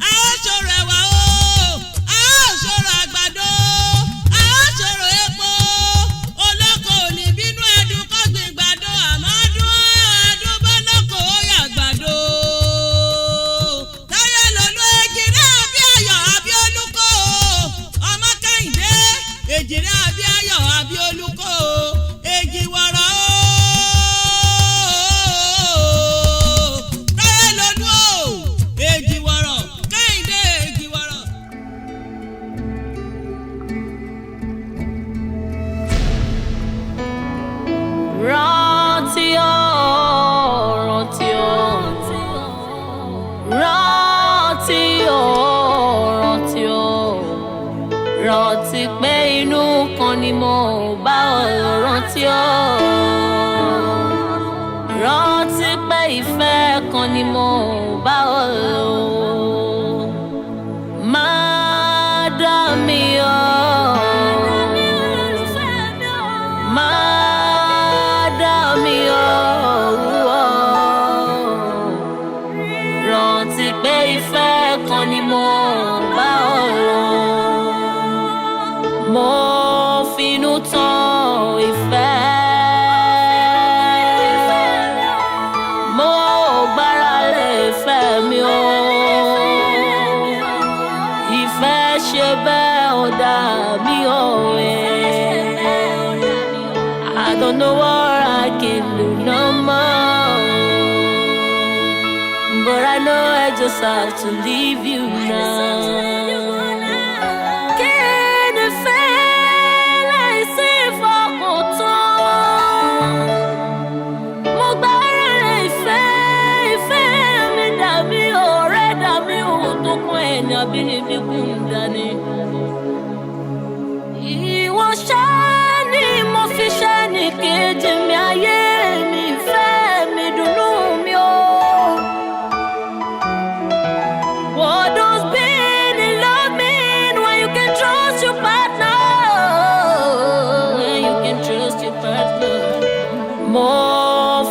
A ó ṣòro ẹ̀wà o, a ó ṣòro àgbàdo, a ó ṣòro epo. Olóko ò ní bínú ẹdun kọ́gbìn gbàdo, àmọ́ dún ẹdun bá lóko ó yà gbàdo. Táyé lòlú èjìrẹ́ àbí ayọ̀ àbí olúkọ ọmọ Kẹ́hìndé, èjìrẹ́ àbí ayọ̀ àbí olúkọ, èjì wọ̀rọ̀ o. Táyé lòlú o, èjì wọ̀rọ̀, Kẹ́hìndé èjì wọ̀rọ̀. Rántí o, rántí o, rántí o, rántí o, rántí pé inú kan ni mo bá ọ lò, rántí o, rántí pé ìfẹ́ kan ni mo bá ọ lò. Má dá mi o. Má dá mi o. Rántí pé ìfẹ́ kan ni mo bá ọ lò. Mo finú tán ìfẹ́. Mo gbára lé ìfẹ́ mi o. Ìfẹ́ ṣe bẹ́ẹ̀ ó dá mi o. I don't know what I can do no more. But I know I just have to leave you now. Kí ni fẹ́ láìsí ìfọkàntán? Mo gbára lé ìfẹ́, ìfẹ́ mi dàbí ọ̀rẹ́, dàbí ohun tó kún ẹni àbínibí kún dání. Ìwọ ṣá ni mo fi ṣe ní kejì mi, ayé mi, ìfẹ́ mi, dùnnú mi o. What does being in love mean when you can trust your partner? When you can trust your partner. Mo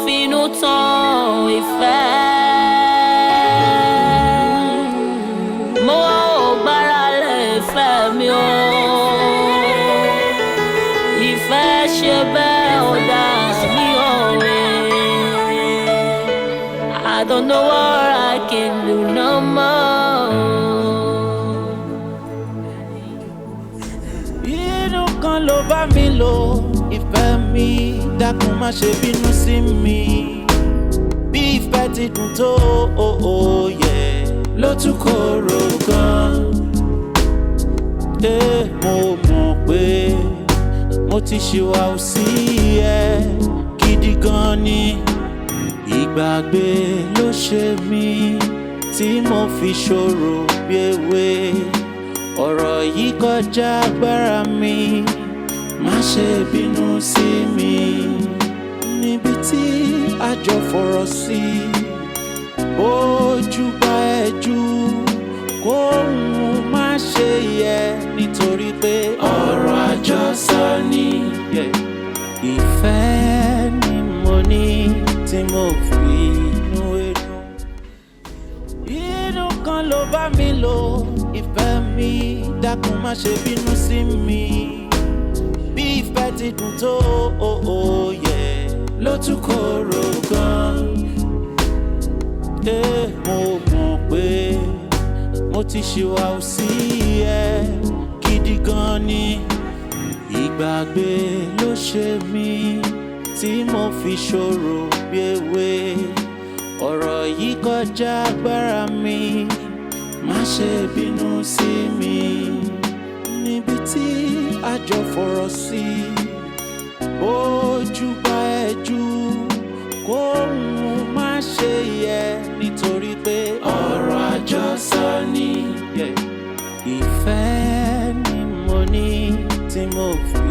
finú tán ìfẹ́. Mo gbára lé ìfẹ́ mi o. Ìfẹ́ ṣe bẹ́ẹ̀ ó dá mi o. I don't know what I can do no more. Inú kan ló bá mi lò, ìfẹ́ mi, dákun má ṣe bínú sí mi. Bí ìfẹ́ ti dùn tó o yẹ ló tún korò gan. Ẹ mo mọ̀ pé mo ti ṣìwà ò sí ẹ gidi gan ni. Ìgbàgbé ló ṣe mí tí mo fi ṣòro bí ewé. Ọ̀rọ̀ yìí kọjá agbára mi, má ṣe bínú sí mi. Níbi tí àjọ fọ̀rọ̀ sí, bójú bá ẹ jù, kóhun má ṣe yẹ nítorí pé ọ̀rọ̀ àjọsọ ni. Ìfẹ́ ni mo ní tí mo fi inú ẹnu. Inú kan ló bá mi lò, ìfẹ́ mi, dákun má ṣe bínú sí mi. Bí ìfẹ́ ti dùn tó o yẹ ló tún korò gan. Ẹ mo mọ̀ pé mo ti ṣìwà ò sí ẹ gidi gan ni. Ìgbàgbé ló ṣe mí tí mo fi ṣòro bí ewé. Ọ̀rọ̀ yìí kọjá agbára mi, má ṣe bínú sí mi. Níbi tí àjọ fọ̀rọ̀ sí, bójú bá ẹ jù, kóhun má ṣe yẹ nítorí pé ọ̀rọ̀ àjọsọ ni. Ìfẹ́ ni mo ní tí mo fi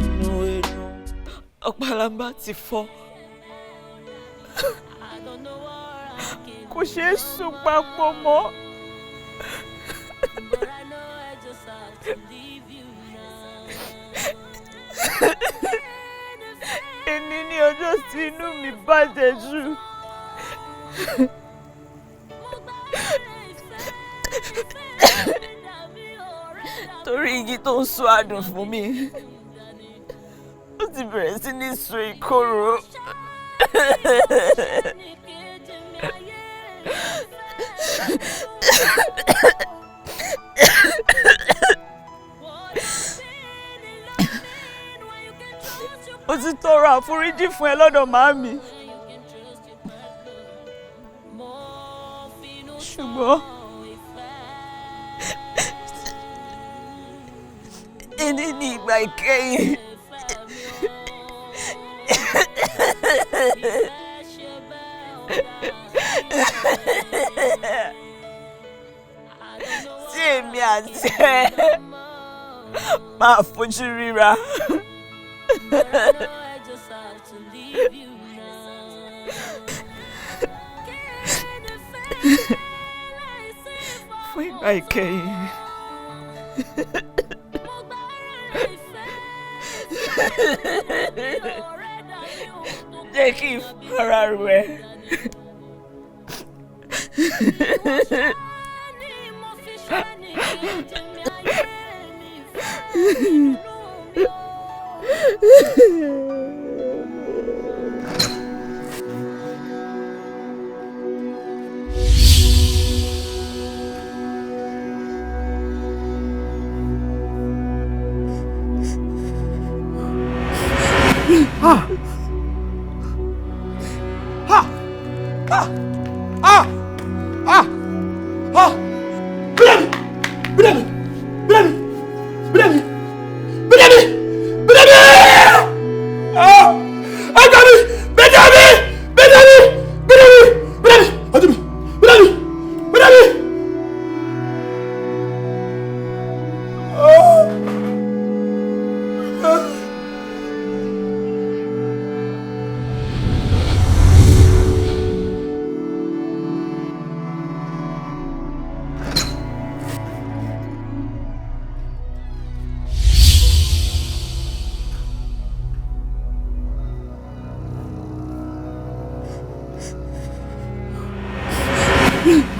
inú ẹnu. Ọ̀pálábá ti fọ́, kò ṣeé sùn papọ̀ mọ́. Èní ní ọjọ́ tí inú mi bàjẹ́ jù. Torí igi tó ń sọ adùn fún mi, ó ti bẹ̀rẹ̀ sí ní sọ ìkorò. Ó ti tọrọ àforíjì fún ẹ lọ́dọ̀ màámi. Ṣùgbọ́n èyí ni ìgbà ìkẹyìn. Tí èmi àti ẹ máa fojú ríra. Fún ìgbà ìkẹyìn. Jẹ́ kí n fara rẹ̀. Ah! Ah! Ah! Ah! Ah! Ah! Bídèmí! Bídèmí! Bídèmí! Bídèmí! Bídèmí! Bídèmí! Ah! Ẹ gbà mí! Bídèmí! Bídèmí! Bídèmí! Bídèmí! Ọdún mi! Bídèmí! Bídèmí!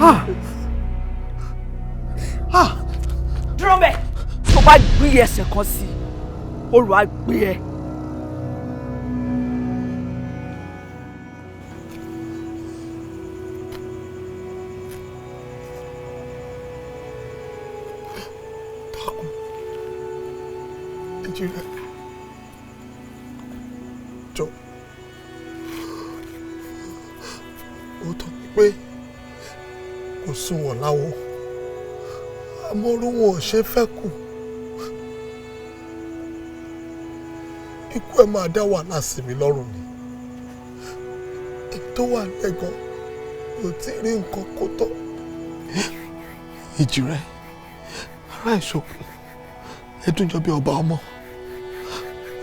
Ah! Ah! Ah! Ah! Dúró mbẹ̀! Tó bá gbé ẹsẹ̀ kan sí i, olù á gbé ẹ. Dákun, Èjìrẹ́, jọ, òótọ́ ni pé kò sunwọ̀n láwo, àmọ́ orú wọn ò ṣe fẹ́ kù. Ikú ẹ̀ máa dá wàhálà sí mi lọ́rùn ni. Èyí tó wà lẹ́gàn mi ò tí ì rí nǹkan kó tọ́. Èjìrẹ́, ará ìṣòkun, ẹdúnjọ bí ọba ọmọ,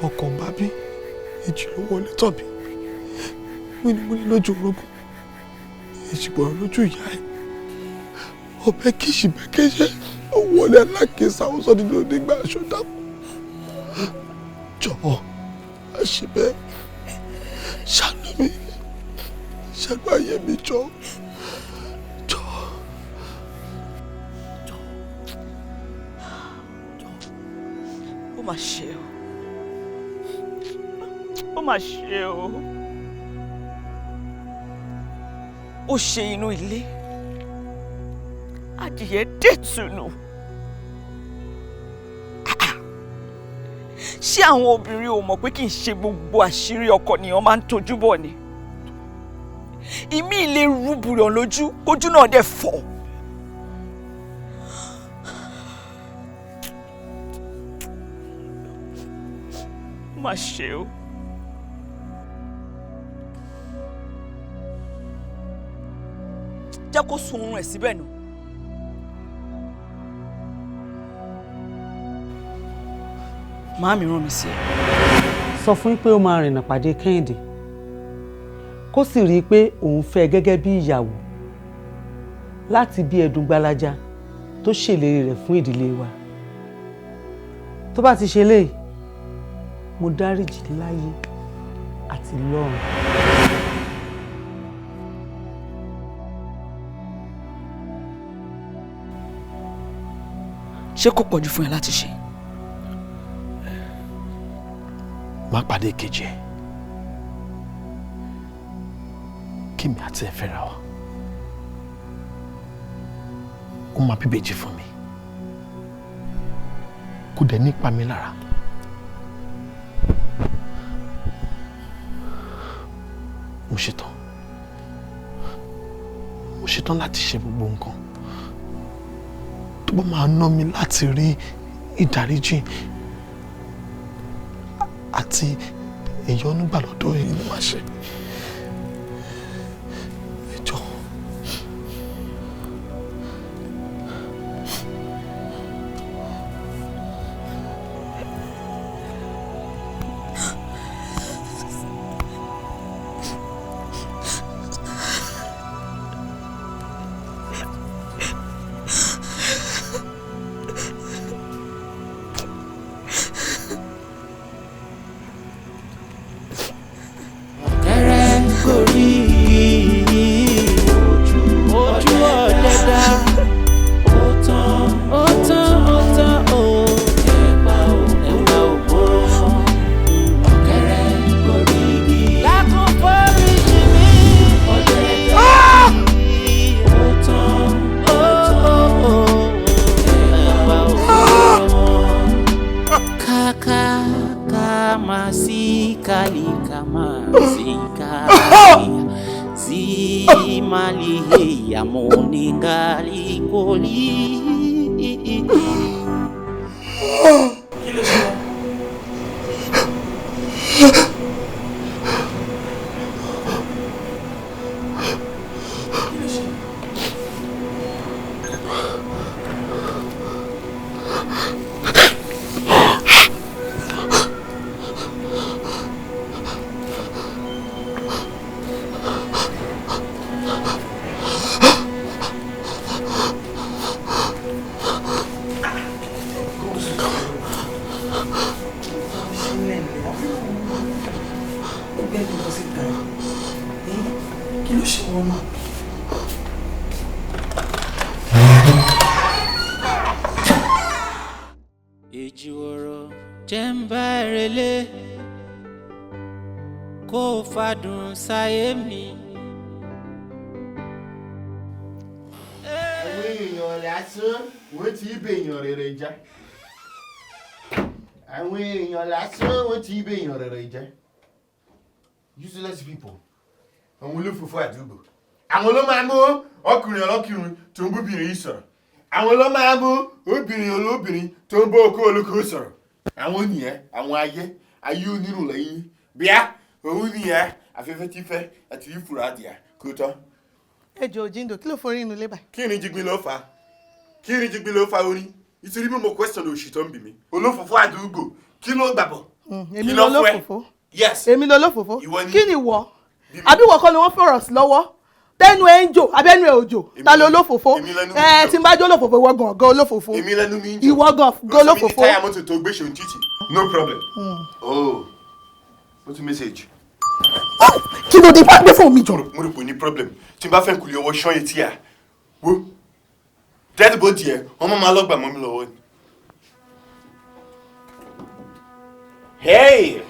ọkàn bá bí, èjì ló wọlé tọ̀ mí, wíníwíní lójú orogún, èjì gbọ̀rọ̀ lójú ìyá ẹ̀, ọbẹ̀ kìsì bẹ́kẹ́ṣẹ́, ó wọlé alákìísà ó sọ nínú onígbà aṣọ dákun. Jọ̀wọ́, má ṣe bẹ́ẹ̀, ṣàánú mi, ṣàánú ayé mi jọ, jọ. Ó mà ṣe o. Ó mà ṣe o. Ó ṣe inú ilé. Adìyẹ dètùnù. Ṣé àwọn obìnrin ò mọ̀ pé kì í ṣe gbogbo àṣírí ọkọ nìyẹn máa ń tojú bọ̀ ni? Ìmí lè rúbùrọ̀ lójú kójú náà dẹ̀ fọ́. Ó mà ṣe o. Jẹ́ kó sun oorun ẹ̀ síbẹ̀ nù. Màámi rán mi sí ẹ. Sọ fún yín pé ó máa rìnnà pàdé Kẹ́hìndé, kó sì rí i pé òun fẹ́ gẹ́gẹ́ bí ìyàwó láti bí ẹdun gbalaja tó ṣèlérí rẹ̀ fún ìdílé wa. Tó bá ti ṣe léyìí, mo dáríjì láyé àti lọ́run. Ṣé kò pọ̀jù fún ẹ láti ṣe? Má pàdé kejì ẹ. Kí mi àti ẹ fẹ́ra wa. Ó máa bíbejì fún mi. Kò dẹ̀ ní pa mí lára. Mo ṣetán. Mo ṣetán láti ṣe gbogbo nǹkan tó bá máa ná mi láti rí ìdáríjì àti ìyọ́nú gbà lọ́dọ̀ yìí ni màá ṣe. Ẹ jọ̀ọ́. Kẹrẹ gorí ojú ọ̀dẹ̀dá. Ó tán, ó tán, ó tán o. Ẹ̀pà ò, ẹ̀pà ò bóró mọ́. Ọ̀kẹ́rẹ́ gorí igi. Lákùn forí jì mí. Ọ̀dẹ̀dá. Ó tán, ó tán o. Ẹ̀pà ò bóró mọ́. Kàkà ká máa sí kálí ká máa sí kálí. Zimali ya moningali koli. Kí ló ṣe wọ́n? Kí ló ṣe? Kí ló ṣe wọ́n náà? Èjì ọ̀rọ̀ jẹ́ ń bá relé kó o fàdùn sáyé mi. Àwọn èèyàn lásán wọ́n ti bèèyàn rere jẹ́. Àwọn èèyàn lásán wọ́n ti bèèyàn rere jẹ́. Useless people. Àwọn olófòfò àdúgbò. Àwọn ló máa mú ọkùnrin ọlọ́kùnrin tó ń bóbìnrin yìí sọ̀rọ̀. Àwọn ló máa mú obìnrin olóbìnrin tó ń bó okó olóko sọ̀rọ̀. Àwọn nìyẹn, àwọn ayé, ayé onírùn lẹ́yìn. Bíá, òun nìyẹn, afẹ́fẹ́ tí fẹ́ àti ìfura adìyà kó tán. Ẹ jọ Òjíǹdò, kí ló forí inú ilé báyìí? Kí ni jigbin ló fà á? Kí ni jigbin ló fa orin? Nítorí bí mo question òṣì tó ń bì mí. Olófòfò àdúgbò, kí ló gbàbọ̀? Èmi Kí ló ló fún ẹ? lófòfó. Yes. Èmi ló lófòfó. Ìwọ ni. Kí ni ìwọ? Àbí ìwọ kọ́ ni wọ́n fọ̀rọ̀ sí lọ́wọ́? Tẹnu ẹ ń jò, abẹ́nu ẹ ò jò. Ta ló lófòfó? Èmi lẹ́nu mi Ẹ ń jò. tí n bá jó lófòfó, ìwọ gàngán olófòfó. Èmi lẹ́nu mi ń jò. Ìwọ gàngán Ó sọ mí ní olófòfó. táyà mọ́tò tó gbé ṣòun títì. No problem. Oh, ó tún message. Kí ló dé bá gbé fún mi jọ? Mo rò pé o ní problem. Tí n bá fẹ́ kulẹ̀ ọwọ́ ṣán etí à. Wo, dead body ẹ̀, wọ́n máa lọ́gbà mọ́ mi lọ́wọ́ ni. Hey!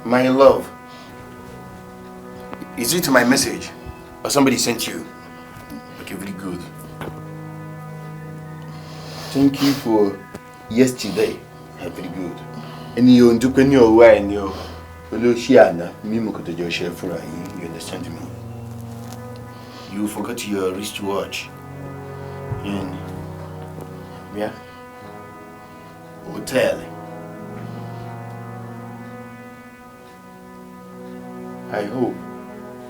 My love, is it my message or somebody sent you? Okay, very good. Thank you for yesterday. Ah, very good. Ẹni o ń dúpẹ́ ní ọwọ́ ẹ̀ ni o. Olóṣì àná mímú kò tó jọ ṣe fúnra yín. You understand me? You forgot your wristwatch in, yeah, hotel. I hope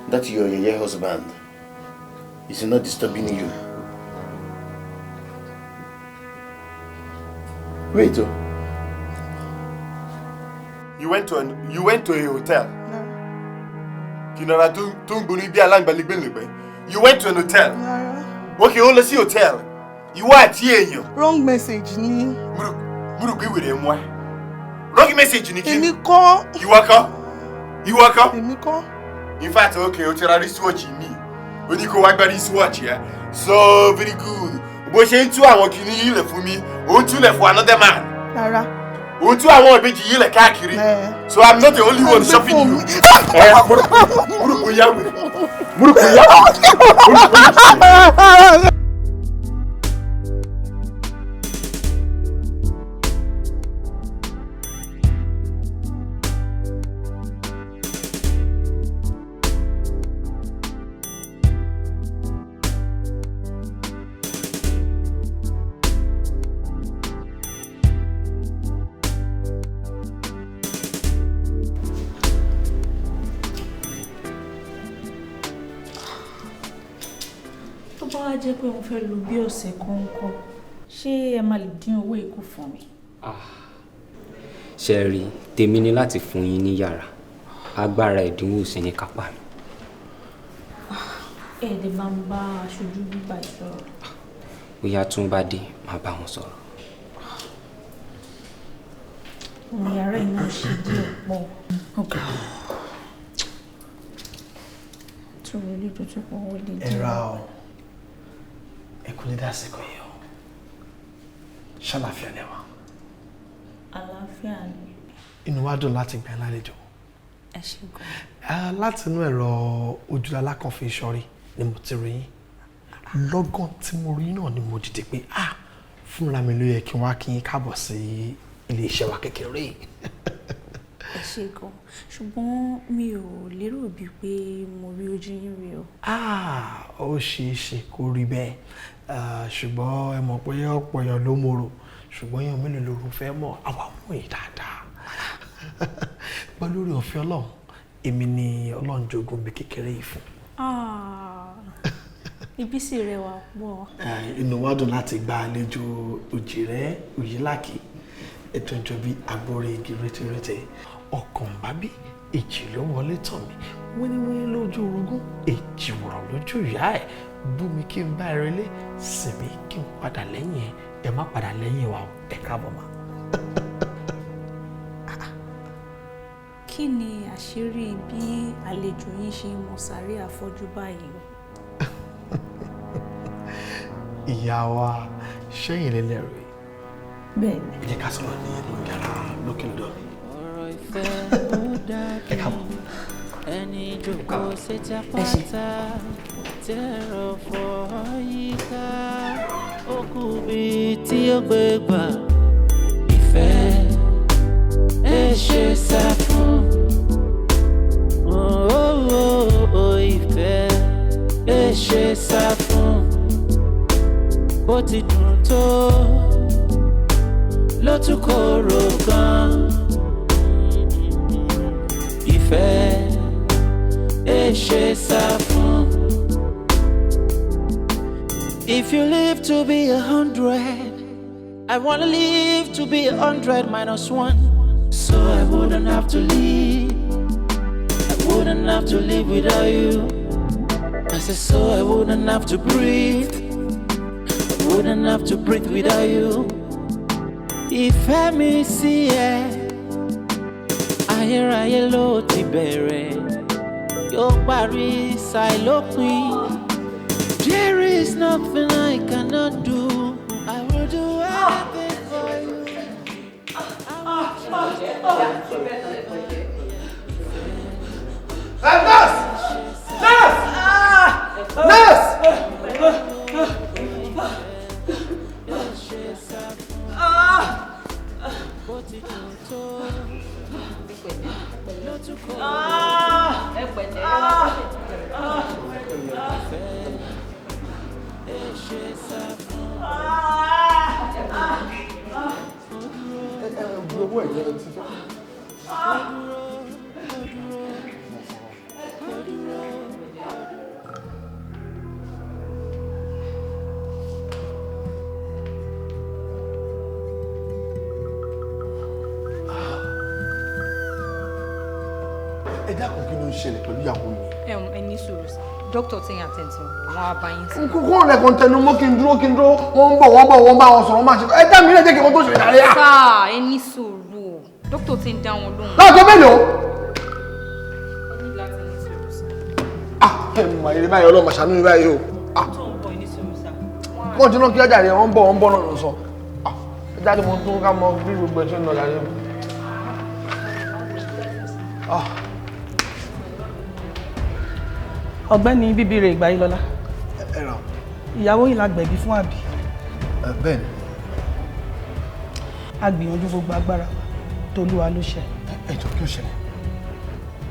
that your yeye husband is not disturbing you. Wait, oh. You went to a hotel. Kinara tó ń gbóni bí aláǹgbálẹ́gbẹ̀lẹ́gbẹ̀. You went to an hotel. Okay, ó lọ sí hotel. Ìwọ àti èèyàn. Wrong message ni. Mo rò pé wèrè ń wá. Wrong message ni kí. Èmi kọ́. Ìwọ kọ́. Ìwọ kọ́. Èmi kọ́. In fact, okay, o ti ra wristwatch mi. Ó ní kó wá gbá wristwatch yẹn. So very good. Bó ṣe ń tú àwọn kìíní yìí lẹ̀ fún mi, ó ń túlẹ̀ fún another man. Rárá. Ó ń tú àwọn ìbejì yìí lẹ̀ káàkiri. So I'm not the only one shopping you. Ẹ múrùkù yá wèrè. Múrùkù yá wèrè. Tó bá wá jẹ́ pé mo fẹ́ lò bí ọ̀sẹ̀ kan ńkọ́, ṣé ẹ máa lè dín owó ìkú fún mi? Ṣe rí, tèmi ni láti fún yín ní yàrá, agbára ẹ̀dínwó sì ní kápá mi. Ẹ lè máa ń bá aṣojú bíbá ìsọ̀rọ̀. Bóyá tún bá dé, máa bá wọn sọ̀rọ̀. Òun yàrá iná ṣe díẹ̀ pọ̀. Tún wọlé tó tún pọ̀ wọlé Ẹ díẹ̀. ra ọ, ẹ kú ní dásìkò yìí o, ṣàlàfíà lẹwà? Àlàáfíà ni. Inú wa dùn láti gbà yín lálejò. Ẹ ṣé gan. Ah, láti inú ẹ̀rọ ojúlá kan fi ìṣọ̀rí ni mo ti rí yín. Lọ́gán tí mo rí náà ni mo dìde pé ah, fúnra mi ló yẹ kí n wá kí yín káàbọ̀ sí ilé iṣẹ́ wa kékeré yìí. Ẹ ṣé gan. Ṣùgbọ́n mi ò lérò bíi pé mo rí ojú yín rí o. Ah, ó ṣeé ṣe kó rí bẹ́ẹ̀. Ah, ṣùgbọ́n ẹ mọ̀ pé ọ̀pọ̀ èèyàn ló mòrò, ṣùgbọ́n èèyàn mélòó lòrò fẹ́ mọ̀. Àwa mọ̀ yìí dáadáa pẹ̀lú oore ọ̀fẹ́ Ọlọ́run, èmi ni Ọlọ́run jogún mi kékeré yìí fún. Ah, ibi sì rẹwà pọ̀. Inú wa dùn láti gba àlejò Òjìrẹ́ Òyìnláàkì ètò ìjọbi agbórí igi rétérété ọkàn bábí èjì ló wọlé tọ̀ mí wíníwíní lójú orogún, èjì wọ̀rọ̀ lójú ìyá ẹ̀. Bú mi kí n bá ẹ relé, sìn mí kí n padà lẹ́yìn ẹ. Ẹ má padà lẹ́yìn wa o, ẹ káàbọ̀ mà. Kí ni àṣírí bí àlejò yín ṣe ń mọ sàárè àfọ́jú báyìí o? Ìyá wa, ṣẹ́yìn lélẹ̀ rẹ̀. Bẹ́ẹ̀ni. Ẹ jẹ́ ká sọ̀rọ̀ ní inú yàrá lókè lọ́dọ̀ mi. Ọ̀rọ̀ ìfẹ́ ó dàbí Ẹ káàbọ̀. ẹni jókòó sétí àpáta tẹ̀rọ fọ́ yíká, ó kù bí tí ó gbé gbà. Ìfẹ́ ẹ ṣe sá fún. Oh, ìfẹ́ ẹ ṣe sá fún. Bó ti dùn tó ló tún korò gan. Ìfẹ́ ẹ ṣe sá fún. If you live to be 100, I wanna live to be 100 minus one, so I wouldn't have to leave. I wouldn't have to live without you. I said so I wouldn't have to breathe. I wouldn't have to breathe without you. Ìfẹ́ mi sí ẹ, ayérayé ló ti bẹ̀rẹ̀, yóò parí ṣàìlópin. There is nothing I cannot do. I will do anything for you. Nurse! Nurse! Nurse! Bó ti dùn tó ló tún kọ́. Ẹ pẹ̀lẹ́. Ìfẹ́ ẹ ṣe sá fún. Owó ẹ̀jẹ̀ ti fẹ́. Ẹ dákun, kí ló ń ṣẹlẹ̀ pẹ̀lú ìyàwó mi? Ẹ ní sùúrù sí, dókítà tí ń àtẹ̀ǹtì wọn á bá yín sí. Kókó rẹ̀ kàn tẹnu mọ́ kí n dúró, kí n dúró. Wọ́n ń bọ̀, wọ́n bọ̀, wọ́n bá wọn sọ̀rọ̀, wọ́n máa ṣe. Ẹ dá mi lẹ́jẹ̀ kí wọ́n tó ṣe ìdárayá. Sáà, ẹ ní sùúrù, dókítà tí ń dá wọn lóhùn. Láago mélòó? Ẹ ní láti ní sùúrù sí. Ẹ mọ̀ ayé báyìí, Ọlọ́run máa ṣàánú mi báyìí o. Wọ́n ti náà kí ọjà rẹ̀, wọ́n ń bọ̀, wọ́n ń bọ̀ náà lọ sọ. Ẹ jáde, mo tún ká mọ bí gbogbo ẹ̀ ṣe ń lọ jáde. Ọ̀gbẹ́ni Bíbíire Ìgbàyílọlá. Ẹ rà. Ìyàwó yìí la gbẹ̀bí fún, àbí? Bẹ́ẹ̀ ni. A gbìyànjú gbogbo agbára wa, tolúwa ló ṣe. Ẹ jọ, kí ló ṣẹlẹ̀?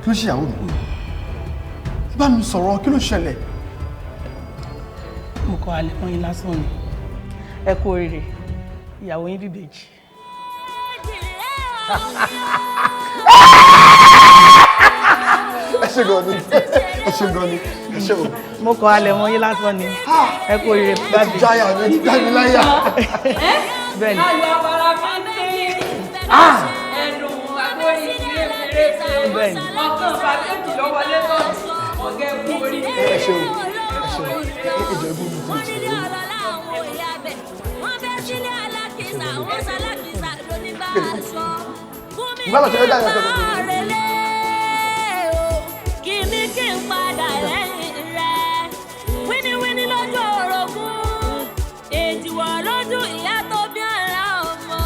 Kí ló ṣe ìyàwó mi? Ẹ bá mi sọ̀rọ̀, kí ló ṣẹlẹ̀? Mo kọ alẹ́ mọ́ yín lásán ni. Ẹ kú oríire, ìyàwó yín bíbèjì. Ẹ ṣe gan ni, ẹ ṣe gan ni, ẹ ṣe o. Mo kọ alẹ́ mọ́ yín lásán ni. Ẹ kú oríire. Ẹ ti jáyà mi, ẹ ti já mi láyà. Bẹ́ẹ̀ni. Ayọ̀ abara fáńtì. Ẹnu agbórí ilé fèrèsé. Bẹ́ẹ̀ni. Ọkàn fàbẹ́jì ló wọlé tọ̀. Ọ̀gá ẹ kú oríire. Ẹ ṣe o, ẹ ṣe o, ẹ jọ, ẹbí mi ti ṣe o. Ìgbàlọ̀ ṣe fẹ́ jáde ọ̀sẹ̀ tó ń bọ̀. Kìmí kí n padà lẹ́yìn rẹ̀. Wíníwíní lójú orogún. Èjìwọ̀ lójú ìyá tó bí ara ọmọ.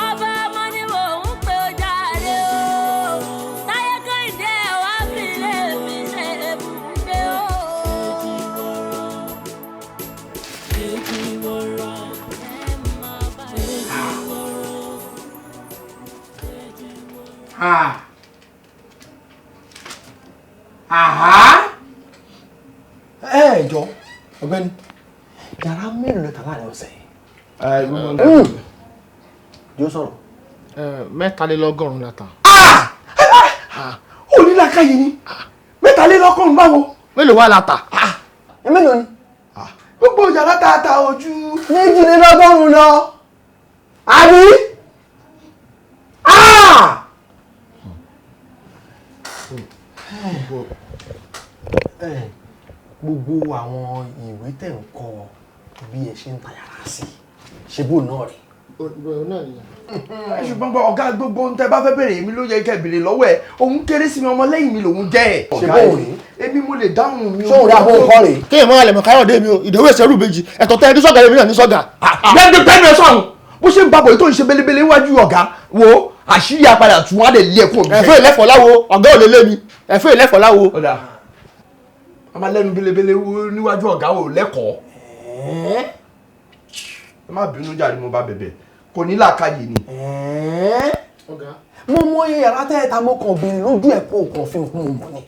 Ọba ọmọ ni mò ń pe ojàre o. Táyé Kẹ́hìndé ẹ̀ wá fi lé mi ṣe ibùgbé o. Ẹ jọ, ọ̀gbẹ́ni, yàrá mélòó ló ta láàrin ọ̀sẹ̀ yìí? Yóò sọ̀rọ̀. 83 la tà. Onílàkàyè ni, 83 báwo? Mélòó wà la tà? Mélòó ni? Gbogbo yàrá tá a ta ojú 82 lọ. Àbí? Gbogbo àwọn ìwé tẹ̀ ń kọ bí ẹ ṣe ń ta yàrá sí, ṣe bó náà rè? Ṣùgbọ́n gbọ́, ọ̀gá, gbogbo ohun tẹ́ bá fẹ́ bèrè, èmi ló yẹ kẹ́ bèrè lọ́wọ́ ẹ̀. Òun kéré sí mi, ọmọ lẹ́yìn mi lòun jẹ́ ẹ̀. Ṣe bóun rèé? Èmi mo lè dáhùn mi. Ṣóun rí abọ́ nǹkan rèé? Kéèyàn máa lẹ̀mọ̀ káyọ̀dé mi o, ìdòwú ìṣẹ́rù méjì, ẹ̀tọ́ tẹ́ ẹni sọ́gà, èmi náà ní sọ́gà. Gbẹ́nu ẹ sọ̀run, bó ṣe ń babọ̀ yìí tó ń ṣe belebele níwájú ọ̀gá wo, àṣírí apadà tún wá lè lé ẹ̀kún òbí. Ẹ̀fọ́ ìlẹ́fọ̀ láwo, ọ̀gá ò lè lé mi, ẹ̀fọ́ ìlẹ́fọ̀ láwo. Ọ̀dà, a máa lẹ́nu belebele níwájú ọ̀gá ò lẹ́kọ̀ọ́. Ẹ má bínú jàre, mo bá bẹ̀bẹ̀, kò ní làákàyè ni. Mo mọ iye yàrá tẹ́ ẹ ta, mo kàn béèrè lójú ẹ̀ kó kàn fi kún un mọ̀ ni.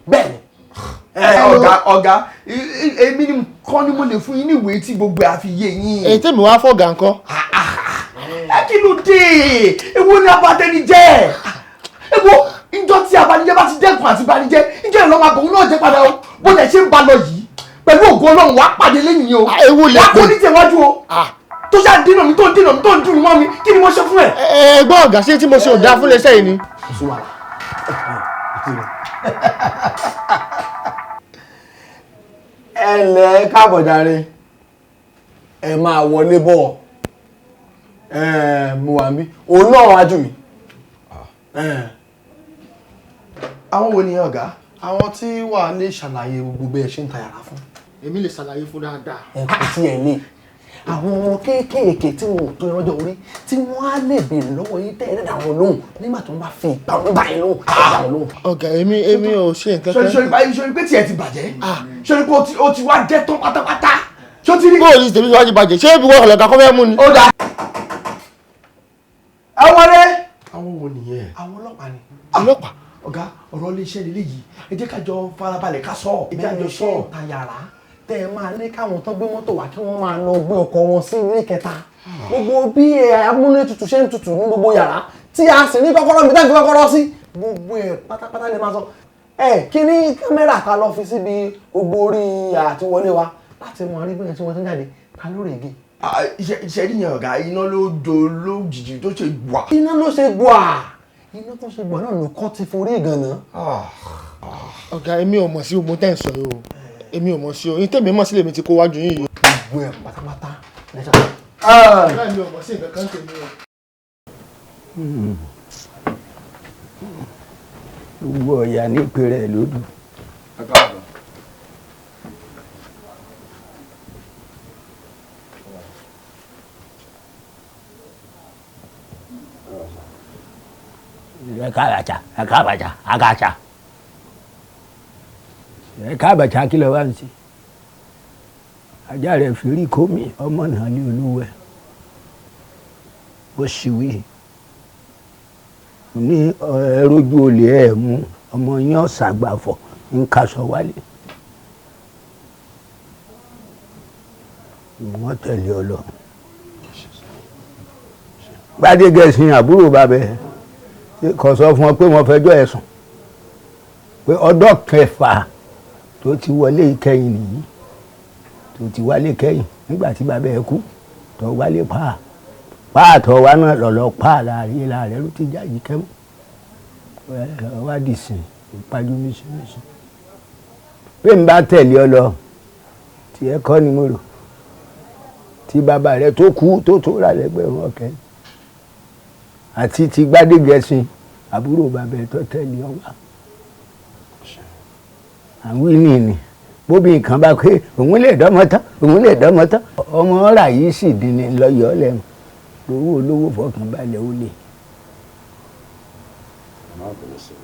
Bẹ́ẹ̀ ni. Ọ̀gá, èmi ni kọ́ ni mo lè fún yín ní ìwé tí gbogbo ẹ̀ á fi yé yín. Èyí tèmi wá fọ̀gà ńkọ́? Ẹ kí ló dé? Èwo ni abatẹnijẹ́? Èwo ìjọ tí abanijẹ́ bá ti dẹ́kun àti banijẹ́, ìjọ ìlọ́ máa bòun náà jẹ́ padà o. Bó lẹ̀ ṣe ń ba lọ yìí, pẹ̀lú ògo Ọlọ́run, wàá pàdé lẹ́yìn o. Ewu lè wàá kó ní tẹ̀wájú o. Tó ṣáà dínà mi, tó ń dínà mi, tó ń dùn mọ́ mi, kí ni mo ṣe fún ẹ? Ẹ gbọ́ ọ̀gá, ṣé tí mo ṣe ò dáa fún iléeṣẹ́ yìí ni? Ẹ lẹ káàbọ̀ jàre, ẹ máa wọlé bọ̀. Ẹ mo wà níbí, òun náà wájú mi. Àwọn wo ni, ọ̀gá? Àwọn tí wàá lè ṣàlàyé gbogbo bí ẹ ṣe ń ta yàrá fún. Èmi lè ṣàlàyé fún dáadáa. Ẹ kò tiẹ̀ lè, àwọn ọmọ kéékèèké tí wọn ò tó ìrọ́jọ́ orí tí wọ́n á lè béèrè lọ́wọ́ yín tẹ́ ẹ dá wọn lóhùn nígbà tó ń bá fi ìgbà wọn bá yín lóhùn, ẹ dá wọn lóhùn. Ọ̀gá, èmi ò ṣe nǹkan kan. Sori báyìí, sori pé tiẹ̀ ti bàjẹ́, sori pé o ti wá jẹ́ tán pátápátá, ṣó ti rí. Bóòlù tèmi ti wá ti bàjẹ́, ṣé ibi wọ́n ọ̀lọ́gà kọ́ fẹ́ mú ni? Ó dáa. Ẹ wọlé. Àwọn wo nìyẹn? Àwọn ọlọ́pàá ni. Ọlọ́pàá? Ọ̀gá, ọ̀rọ̀ iléeṣẹ́ lélẹ́ yìí, ẹ jẹ́ ká jọ farabalẹ̀ ká sọ. Ẹ jẹ́ àjọ sọ. Bẹ́ẹ̀ ṣe ń ta yàrá tẹ́ ẹ máa ní káwọn tó gbé mọ́tò wá kí wọ́n máa lọ gbé ọkọ̀ wọn sí ilé kẹta, gbogbo bí amúnétutù ṣe ń tutù ní gbogbo yàrá tí a sì ní kọ́kọ́rọ́ mi táǹkì kọ́kọ́rọ́ sí gbogbo ẹ̀ pátápátá lè máa sọ. Ẹ kí ní kámẹ́rà ká lọ fi síbi gbogbo orí àti wọlé wa láti mọ rí bóyá tí wọ́n ti ń jáde ká lórí igi. Iṣẹ́ rí yẹn, ọ̀gá, iná ló do lójijì tó ṣe gbà. Iná ló ṣe gbà, iná tó ṣe gbà náà ló kọ́ ti forí ìgànnà. Ọ̀gá, èmi ò mọ̀ sí ogun tẹ́ ń sọ yìí o, èmi ò mọ̀ sí o, yín tèmi mọ̀ sí lèmi ti kó wájú yín yìí. Gbogbo ẹ̀ pátápátá lẹ́sà. Ọ̀gá, èmi ò mọ̀ sí nǹkan kan tèmi o. Gbogbo ọ̀yà ní ìpè rẹ̀ lódù. Ẹ̀ka àbàchà, ẹ̀ka àbàchà, àgàchà. Ẹ̀ka àbàchà kí ló wá ń ṣe? Ajá rẹ̀ fìrí kómi ọmọ náà ní olúwẹ̀. Ó sì wí. Ní ẹrójú olè ẹ̀ mú ọmọ yín ọ̀sàgbàfọ̀ ń kaṣọ wálé. Wọ́n tẹ̀lé ọ lọ. Gbádégẹṣin àbúrò bàbá ẹ kò sọ fún ọ pé wọ́n fẹjọ́ ẹ̀ sùn pé ọdọ́ kẹfà tó ti wọlé ìkẹyìn nìyí, tó ti wálé kẹyìn nígbà tí bàbá ẹ kú, tó wálé pa pààtọ̀ wa náà lọ̀lọ́ pa láàrin láàrẹ ló ti jáde kẹ́mọ́ wá dì sí ìpájú mísímísí. Bí n bá tẹ̀lé ọ lọ, tiẹ̀ kọ́ ni mo rò, tí bàbá rẹ tó kú tó tó rà lẹ́gbẹ̀rún ọ̀kẹ́ àti ti Gbádégẹṣin àbúrò bàbá ẹ tó tẹ̀lé ọ wá. Àwọn ìní ni bóbi nǹkan bá pé òun lè dọ́mọ tán, òun lè dọ́mọ tán, ọmọ ọ̀rà yìí sì dín ní lọ́yọ̀ọ́ lẹ́nu lówó olówó fọkànbalẹ̀ ó lè. Ẹ má bẹ̀rẹ̀ sí i,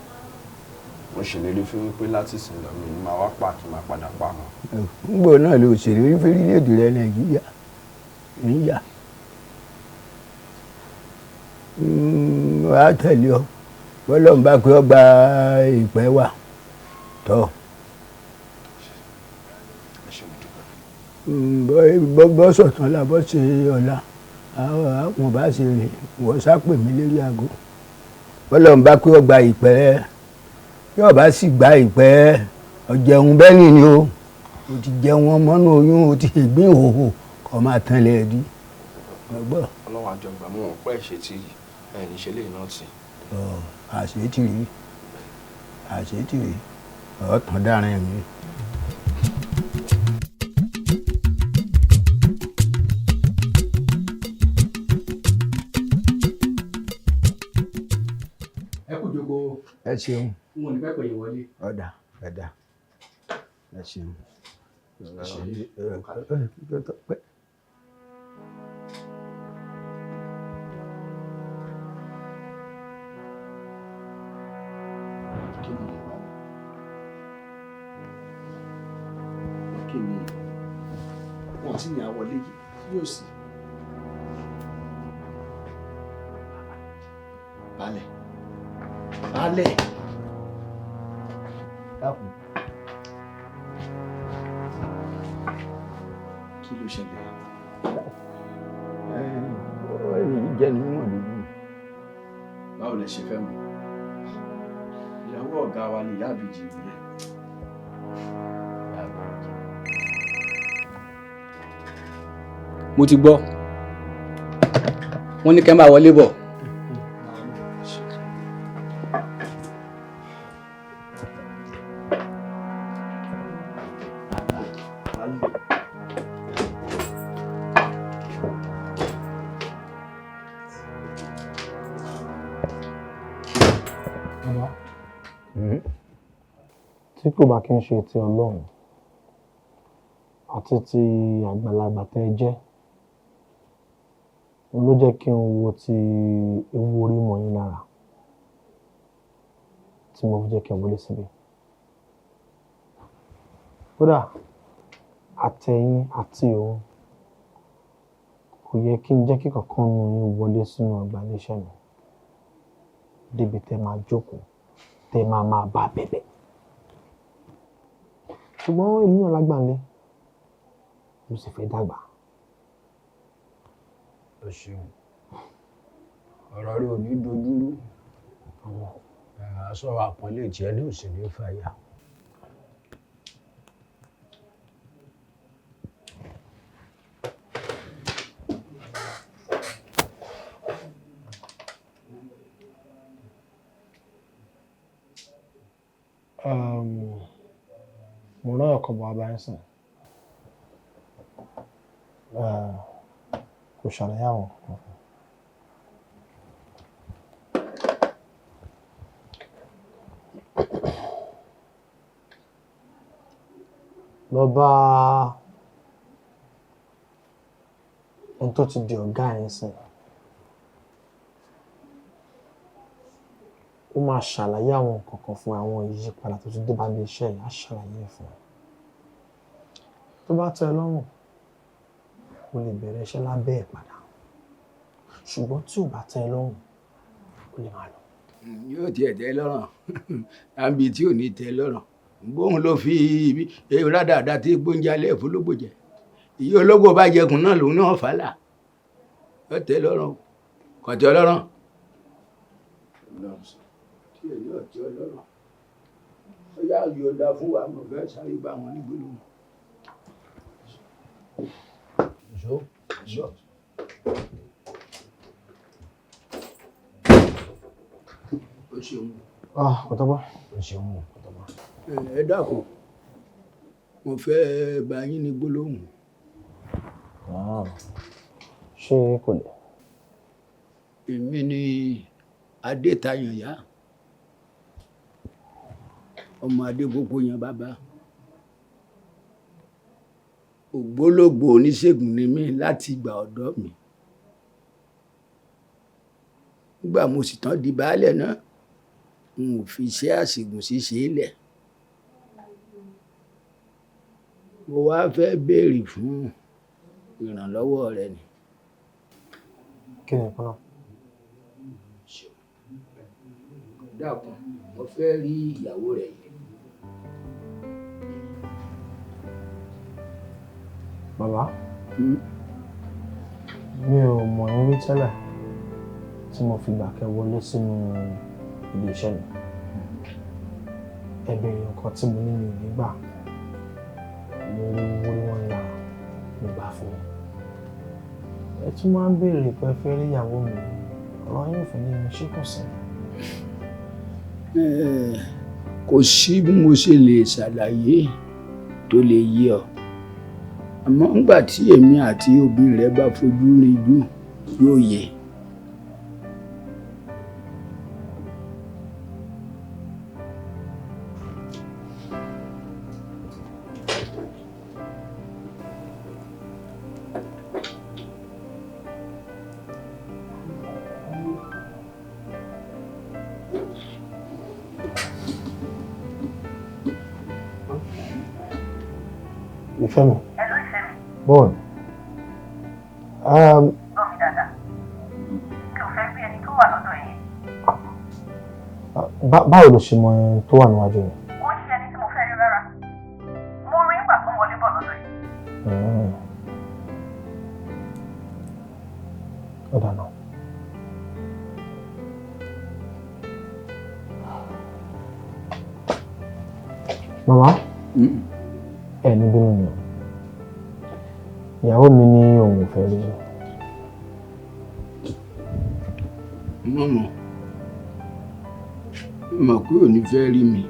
mo ṣèlérí fún yín pé láti sìn lọ mi ní máa wá pa kí n máa padà pa wọn. Ngbò náà ló ṣèlérí fórílẹ̀-èdè rẹ Nàìjíríà níyà wàá tẹ̀lé ọ bọ́lá ń bá pé ọ gba ìpẹ́ wà tọ́. Bọ́ sọ̀tàn la bọ́ ṣe ọ̀la àwọn bá ṣe rìn wọ́n sápè mí lérí aago. Bọ́lá ń bá pé ọ gba ìpẹ́, yóò bá sì gba ìpẹ́ ọ̀jẹun bẹ́ẹ̀ ni o, o ti jẹun ọmọ nínú oyún, o ti gbín ìhòhò kọ́ máa tán lẹ̀ di. Ọlọ́run àjọgbà mú wọn pẹ́ ṣe tí ẹ̀yìn ṣe lè náà tì. Àṣetìrí àṣetìrí ọ̀tàn dárin mi. Ẹ kú jókòó. Ẹ ṣeun. N ò ní fẹ́ pè yín wọlé. Ọ̀dà ọ̀dà ẹ ṣeun. Kí ni ìyẹn bá kí ni wọn ti ní àwọlé yìí yóò sì balẹ̀ balẹ̀. Dákun. Kí ló ṣẹlẹ̀? Ẹni jẹ́ ni mímọ̀ lójú. Báwo lẹ ṣe fẹ́ mọ̀? Ìyàwó ọ̀gá wa ni ìyá àbíjì yẹn. Mo ti gbọ́, wọ́n ní kẹ́ máa wọlé bọ̀. Bàbá, tí kò bá kí n ṣe ti Ọlọ́run àti ti àgbàlagbà tẹ́ ẹ jẹ́, òun ló jẹ́ kí n wo ti ewu orí mọ́ yín lára tí mo fi jẹ́ kí n wọlé síbi. Kódà àtẹ̀yìn àti òun kò yẹ kí n jẹ́ kí kankan nu yín wọlé sínú ọgbà iléeṣẹ́ mi débi tẹ́ máa jókòó tẹ́ máa máa bá bẹ̀bẹ̀. Ṣùgbọ́n èmi náà lágbàǹlé, mo sì fẹ́ dàgbà. O ṣeun, ọ̀rọ̀ rẹ ò ní dojúrú, aṣọ àpọ́nlé tiẹ̀ ní òsì ní fàyà. Mo rán ọkọ̀ bọ̀ abá ń sìn. Kò ṣàlàyé àwọn nǹkan fún mi. Lọ bá ẹni tó ti di ọ̀gá ẹ̀ ń sìn. Ó máa ṣàlàyé àwọn nǹkan kan fún àwọn ìyípadà tó ti dé bá ilé iṣẹ́ yìí, á ṣàlàyé ẹ̀ fún ẹ. Tó bá tẹ́ ẹ lọ́rùn, o lè bẹ̀rẹ̀ iṣẹ́ lábẹ́ ẹ̀ padà. Ṣùgbọ́n tí ò bá tẹ́ ẹ lọ́rùn, o lè máa lọ. Yóò tiẹ̀ tẹ́ lọ́rùn àbí tí ò ní tẹ́ lọ́rùn, bóun ló fi ibi rádàdà tí gbóúnjẹ alẹ́ fọlọ́gbò jẹ, ìyá ológbò bá jẹkùn náà lòun náà fà á là. Yóò tẹ́ lọ́rùn, kò tẹ́ lọ́rùn. Tí èyí ò tẹ́ lọ́rùn, ó yá yọ̀ǹda fún wa, mo fẹ́ sáré bá wọn ní gbólóhùn. Zo, zo. O ṣeun. Ah, kò tọ́gbọ́n. O ṣeun, kò tọ́gbọ́n. Ẹ dákun, mo fẹ́ bá yín ní gbólóhùn. Ṣé kò lè? Èmi ni Adétayànyá, ọmọ Adépópó yan bàbá. Ògbólógbòó oníṣègùn ni mí láti ìgbà ọ̀dọ́ mi. Nígbà mo sì tán di baálẹ̀ náà, n ò fi iṣẹ́ àṣègùn ṣíṣe lẹ̀. Mo wá fẹ́ béèrè fún ìrànlọ́wọ́ rẹ ni. Kí ni nǹkan náà? Dákun, mo fẹ́ rí ìyàwó rẹ yìí. Bàbá, mi ò mọ̀ yín rí tẹ́lẹ̀ tí mo fi gbà kẹ́ wọlé sínú ilé iṣẹ́ mi. Ẹ béèrè nǹkan tí mo ní mi ò ní gbà. Mo rí owó ní wọ́n lára, mo gbà fún wọn. Ẹ tún máa ń béèrè pé ẹ fẹ́ rí ìyàwó mi. Ọ̀rọ̀ yín ò fẹ́ yé mi, ṣé kò sí? Kò sí bí mo ṣe lè ṣàlàyé tó lè yé ọ. Àmọ́ ńgbà tí èmi àti obìnrin rẹ bá fojú rinjú yóò yé. Ìfẹ́ mi. Bọ́ọ̀lù. Gbọ́ mi dáadáa. Mi ò fẹ́ rí ẹni tó wà lọ́dọ̀ yẹn. Báwo ló ṣe mọ ẹni tó wà níwájú rẹ̀? Kò ń ṣe ẹni tí mo fẹ́ rí rárá. Mo rí nígbà tó ń wọlé bọ̀ lọ́dọ̀ yìí. Ó dáná. Màmá, ẹ ní bínú ni o. Ìyàwó mi ní òun ò fẹ́ rí mi. Mo mọ̀ pé ò ní fẹ́ rí mi,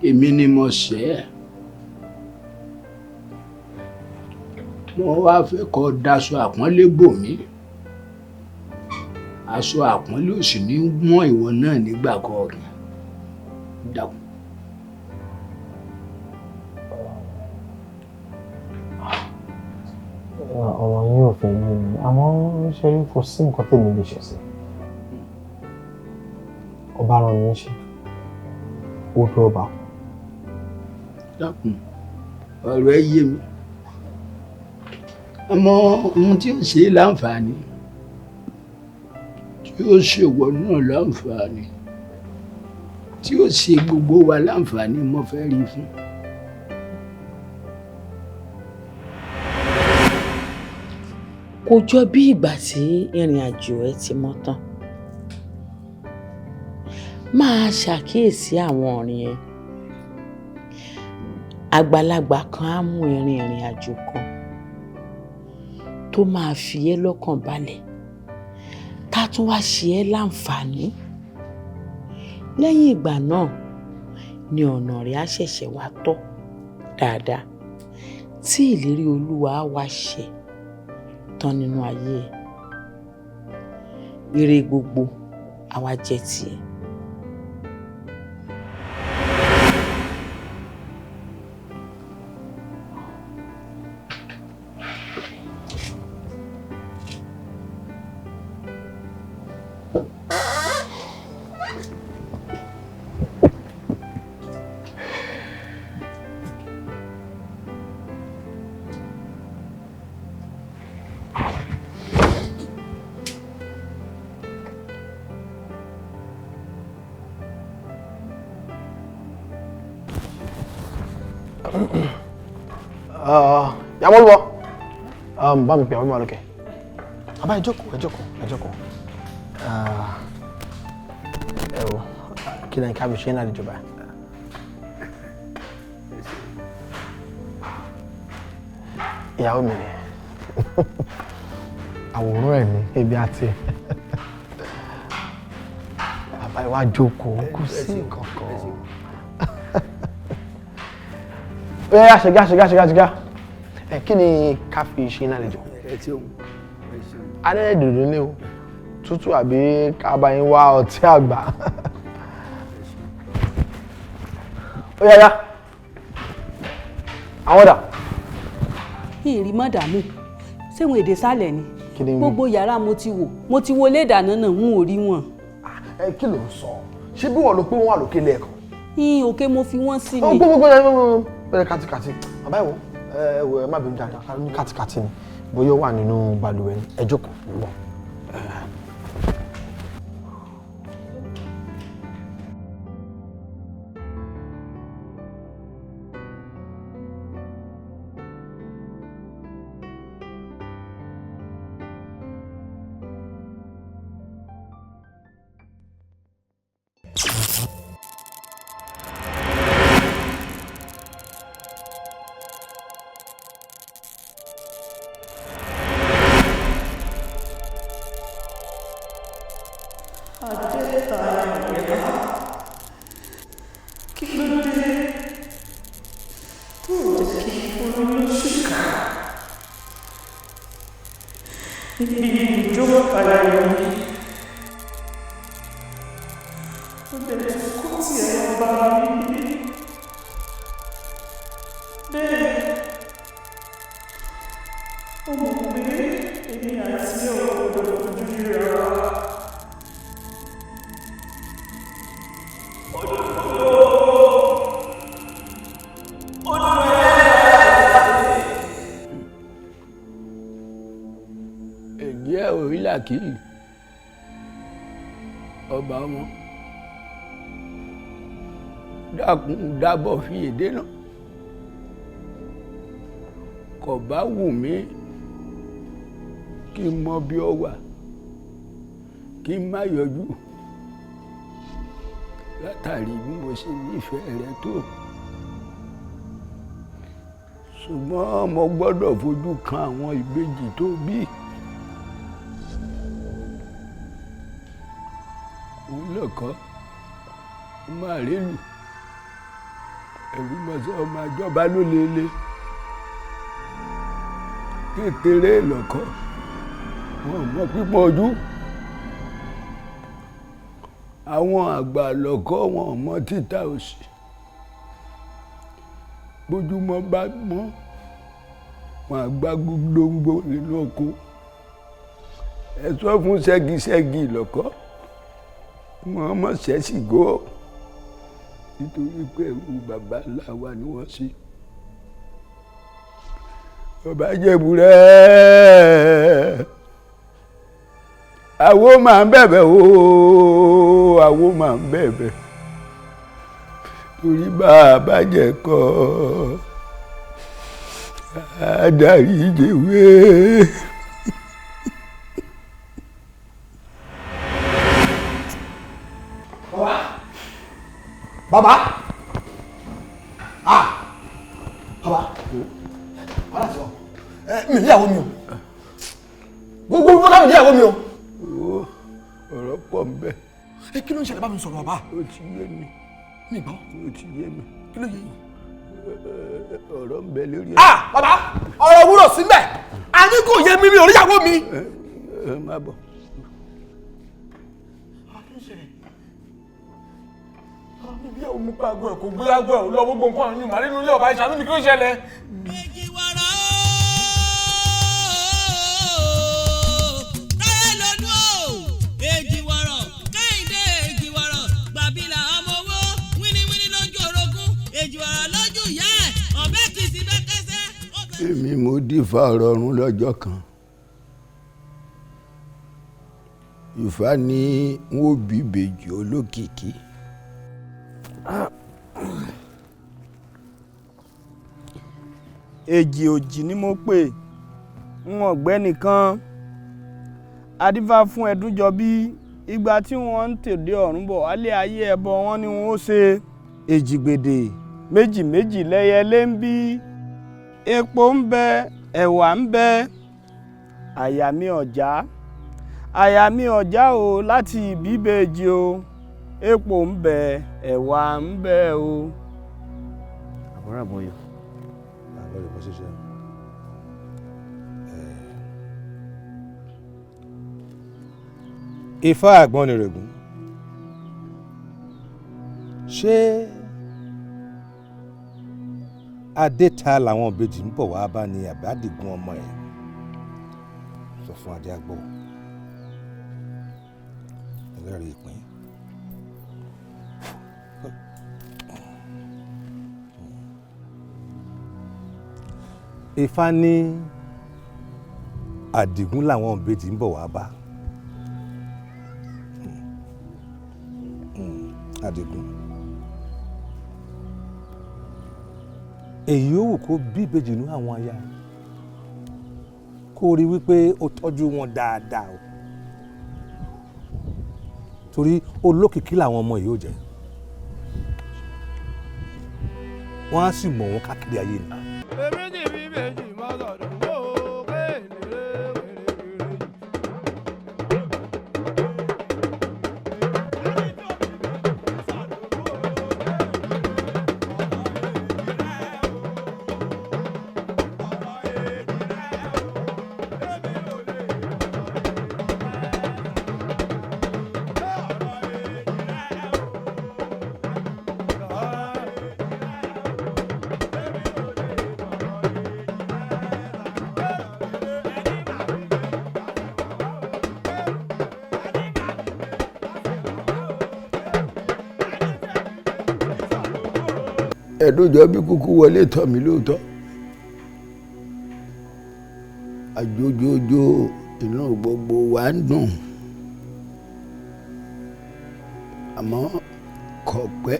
èmi ni mo ṣẹ̀ ẹ́. Mo wá fẹ́ kó daṣọ àpọ́nlé bò mí. Aṣọ àpọ́nlé ò sì ní wọ́n ìwọ náà nígbà kọ̀ọ̀kan. Dákun. Ọ̀rọ̀ yín ò fẹ́ yé mi, àmọ́ ṣe rí kò sí nǹkan tèmi lè ṣe sí. Ọba rán mi níṣẹ́, ó dún ọba. Dákun, ọ̀rọ̀ ẹ yé mi. Àmọ́ ohun tí ó ṣe é láǹfààní, tí ó ṣèwọ náà láǹfààní, tí ó ṣe gbogbo wa láǹfààní mo fẹ́ rí fún. Kò jọ bí ìgbà tí ìrìn àjò ẹ ti mọ́ tán. Máa ṣàkíyèsí àwọn ọ̀rìn ẹ. Àgbàlagbà kan á mú ìrìn àjò kan tó máa fi ẹ́ lọ́kàn balẹ̀, tá tún wá ṣe ẹ́ láǹfààní. Lẹ́yìn ìgbà náà ni ọ̀nà rẹ̀ á ṣẹ̀ṣẹ̀ wá tọ́ dáadáa, tí ìlérí Olúwa á wá ṣẹ tán nínú ayé ẹ. Ire gbogbo á wá jẹ́ tiẹ̀. Ìyàwó olúwa, bá mi pè àwọn mímọ́ lókè. Bàbá, ẹ jókòó, ẹ jókòó, ẹ jókòó. Ẹ wo, kí lẹ́yìn ká fi ṣe é náà àlejò báyìí? Ìyàwó mi ni, àwòrán ẹ̀ ní ebi àti ẹ̀. Bàbá, ẹ wá jókòó, kò sí nǹkan kan. Ó yá, ṣègá, ṣègá, ṣègá, ṣègá. Ẹ kí ni ká fi ṣe náà àlejò? Ẹ ṣeun, ẹ ṣeun. Adẹ́rẹ́ dòdò ní o tútù, àbí ká bá yín wá ọtí àgbà? Ó yá yá, àwọn dà? Ìrì mọ́dàmú ṣéwọn èdè sálẹ̀ ni. Kí ni wí? Gbogbo yàrá mo ti wò, mo ti wọlé ìdáná náà, n ò rí wọn. Ẹ kí ló ń sọ? Ṣé bí wọn ló pé wọn wà lókè lẹ́ẹ̀kan? Yín òkè mo fi wọ́n sí Ó ni. gbogbo gbogbo bẹ̀rẹ̀ kàtìkàtì. Bàbá, ìwọ ẹ wò, ẹ má bínú dáadáa ní kàtìkàtì ni, bóyá ó wà nínú balùwẹ̀ ni. Ẹ jókòó wọ. Kí ló dé tó ò jẹ́ kí n fún lóṣù ká níbi ìjókòó ayọ̀ mi? Ó dẹ̀ tún kó tiẹ̀ lọ bá mi níbí bẹ́ẹ̀. Ó mọ̀ pé èmi àti ẹ̀ ò gbọdọ̀ fojú ríra wa. Èjì ẹ̀ orílà kì í ọba ọmọ, dákun dábọ̀ fi èdè náà kò bá wù mí kí n mọ bí ọ wà, kí n má yọjú, látàrí bí mo ṣe nífẹ̀ẹ́ rẹ tó, ṣùgbọ́n mo gbọ́dọ̀ fojú kan àwọn ìbejì tó bí. Òun lọ́kọ́ ọmọ àrélù ẹ̀rú mọ́sẹ́, ọmọ àjọba ló lélẹ̀ kékeré lọ́kọ́, wọn mọ pípọ́n ojú. Àwọn àgbà lọ́kọ́, wọn mọ títa òsì. Bójúmọ́ bá mọ́, wọn àgbá gbóngbó nínú oko. Ẹ sọ fún ṣẹ́giṣẹ́gi lọ́kọ́, wọn mọ̀ ṣẹ́sì gó, nítorí pé ẹrú bàbá ńlá wa ni wọ́n sí. Ọba jẹ̀bù rẹ̀, àwo máa ń bẹ̀bẹ̀ o, àwo máa ń bẹ̀bẹ̀, torí bá a bá jẹ́ kọ́ adarí ìjẹ̀wé. Bàbá, ah, bàbá, wàhálà ti wà. Ẹ mi níyàwó mi o, gbogbo gbogbo ká mi níyàwó mi o. Wo, ọ̀rọ̀ pọ̀ ń bẹ. Ẹ kí ló ń ṣẹlẹ̀? Bá mi sọ̀rọ̀, bàbá. Ó ti yé mi. Mi gbọ́. Ó ti yé mi. Kí ló yé yín? Ọ̀rọ̀ ń bẹ lórí ẹ̀. Ah, bàbá, ọ̀rọ̀ wúrọ̀ síbẹ̀, àní kò yé mi, mi ò ríyàwó mi. Ẹ má bọ̀. Ìyàwó mi pa aago ẹ̀, kò gbé aago ẹ̀, ò lọ. Gbogbo nǹkan àyùn màrí nínú ilé ọba, ìṣàánú mi, kí ló ṣẹlẹ̀? Táyé lọ́dún o, èjìwọ̀rọ̀ Kẹ́hìndé, èjìwọ̀rọ̀ gbàbílà ọmọ owó, wíníwíní lójú orogún, èjìwọ̀rọ̀ lójú ìyá ẹ̀, ọ̀bẹ kìsì bẹ́ kẹsẹ́. Èmi mo dífá ọ̀rọ̀ ọ̀run lọ́jọ́ kan. Ìfá ní n ó bí ìbejì olókìkí. Èjì òjì ni mo pè, n ọ̀gbẹ́ nìkan. Adífá fún Ẹdúnjọbí ìgbà tí wọ́n ń tòde ọ̀run bọ̀ wálé ayé, ẹbọ wọn ni wọ́n ó ṣe. Èjìgbèdè méjì méjì lẹyẹlé ń bí, epo ń bẹ, ẹ̀wà ń bẹ. Àyà mi ọ̀já, àyà mi ọ̀já o, láti ìbíbejì o, epo ń bẹ, ẹ̀wà ń bẹ o. Àbúrò àbọ̀yọ̀. Àbọ̀yọ̀ bó ṣiṣẹ́. Ifá Àgbọnnìrègún, ṣé Adéta làwọn ìbejì ń bọ̀ wá bá ní àbádìgún ọmọ ẹ̀? Sọ fún adé àgbọ̀ ẹlẹ́rìí ìpín. Ifá ní Àdìgún làwọn ìbejì ń bọ̀ wá bá. Àdìgún, èyí ó wù kó bí ìbejì nú àwọn aya, kó rí wípé ó tọ́jú wọn dáadáa o, torí olókìkí làwọn ọmọ yìí ó jẹ́, wọ́n á sì mọ̀ wọ́n káàkiri ayé ni. Èmi ti fi méjì mọ́ sọ̀dọ̀ wó kéèlè wèrè. Ẹ̀dùnjọ́bí kúkú wọlé tọ̀ mí lóòótọ́, àjójójó, inú gbogbo wa ń dùn, àmọ́ kò pẹ́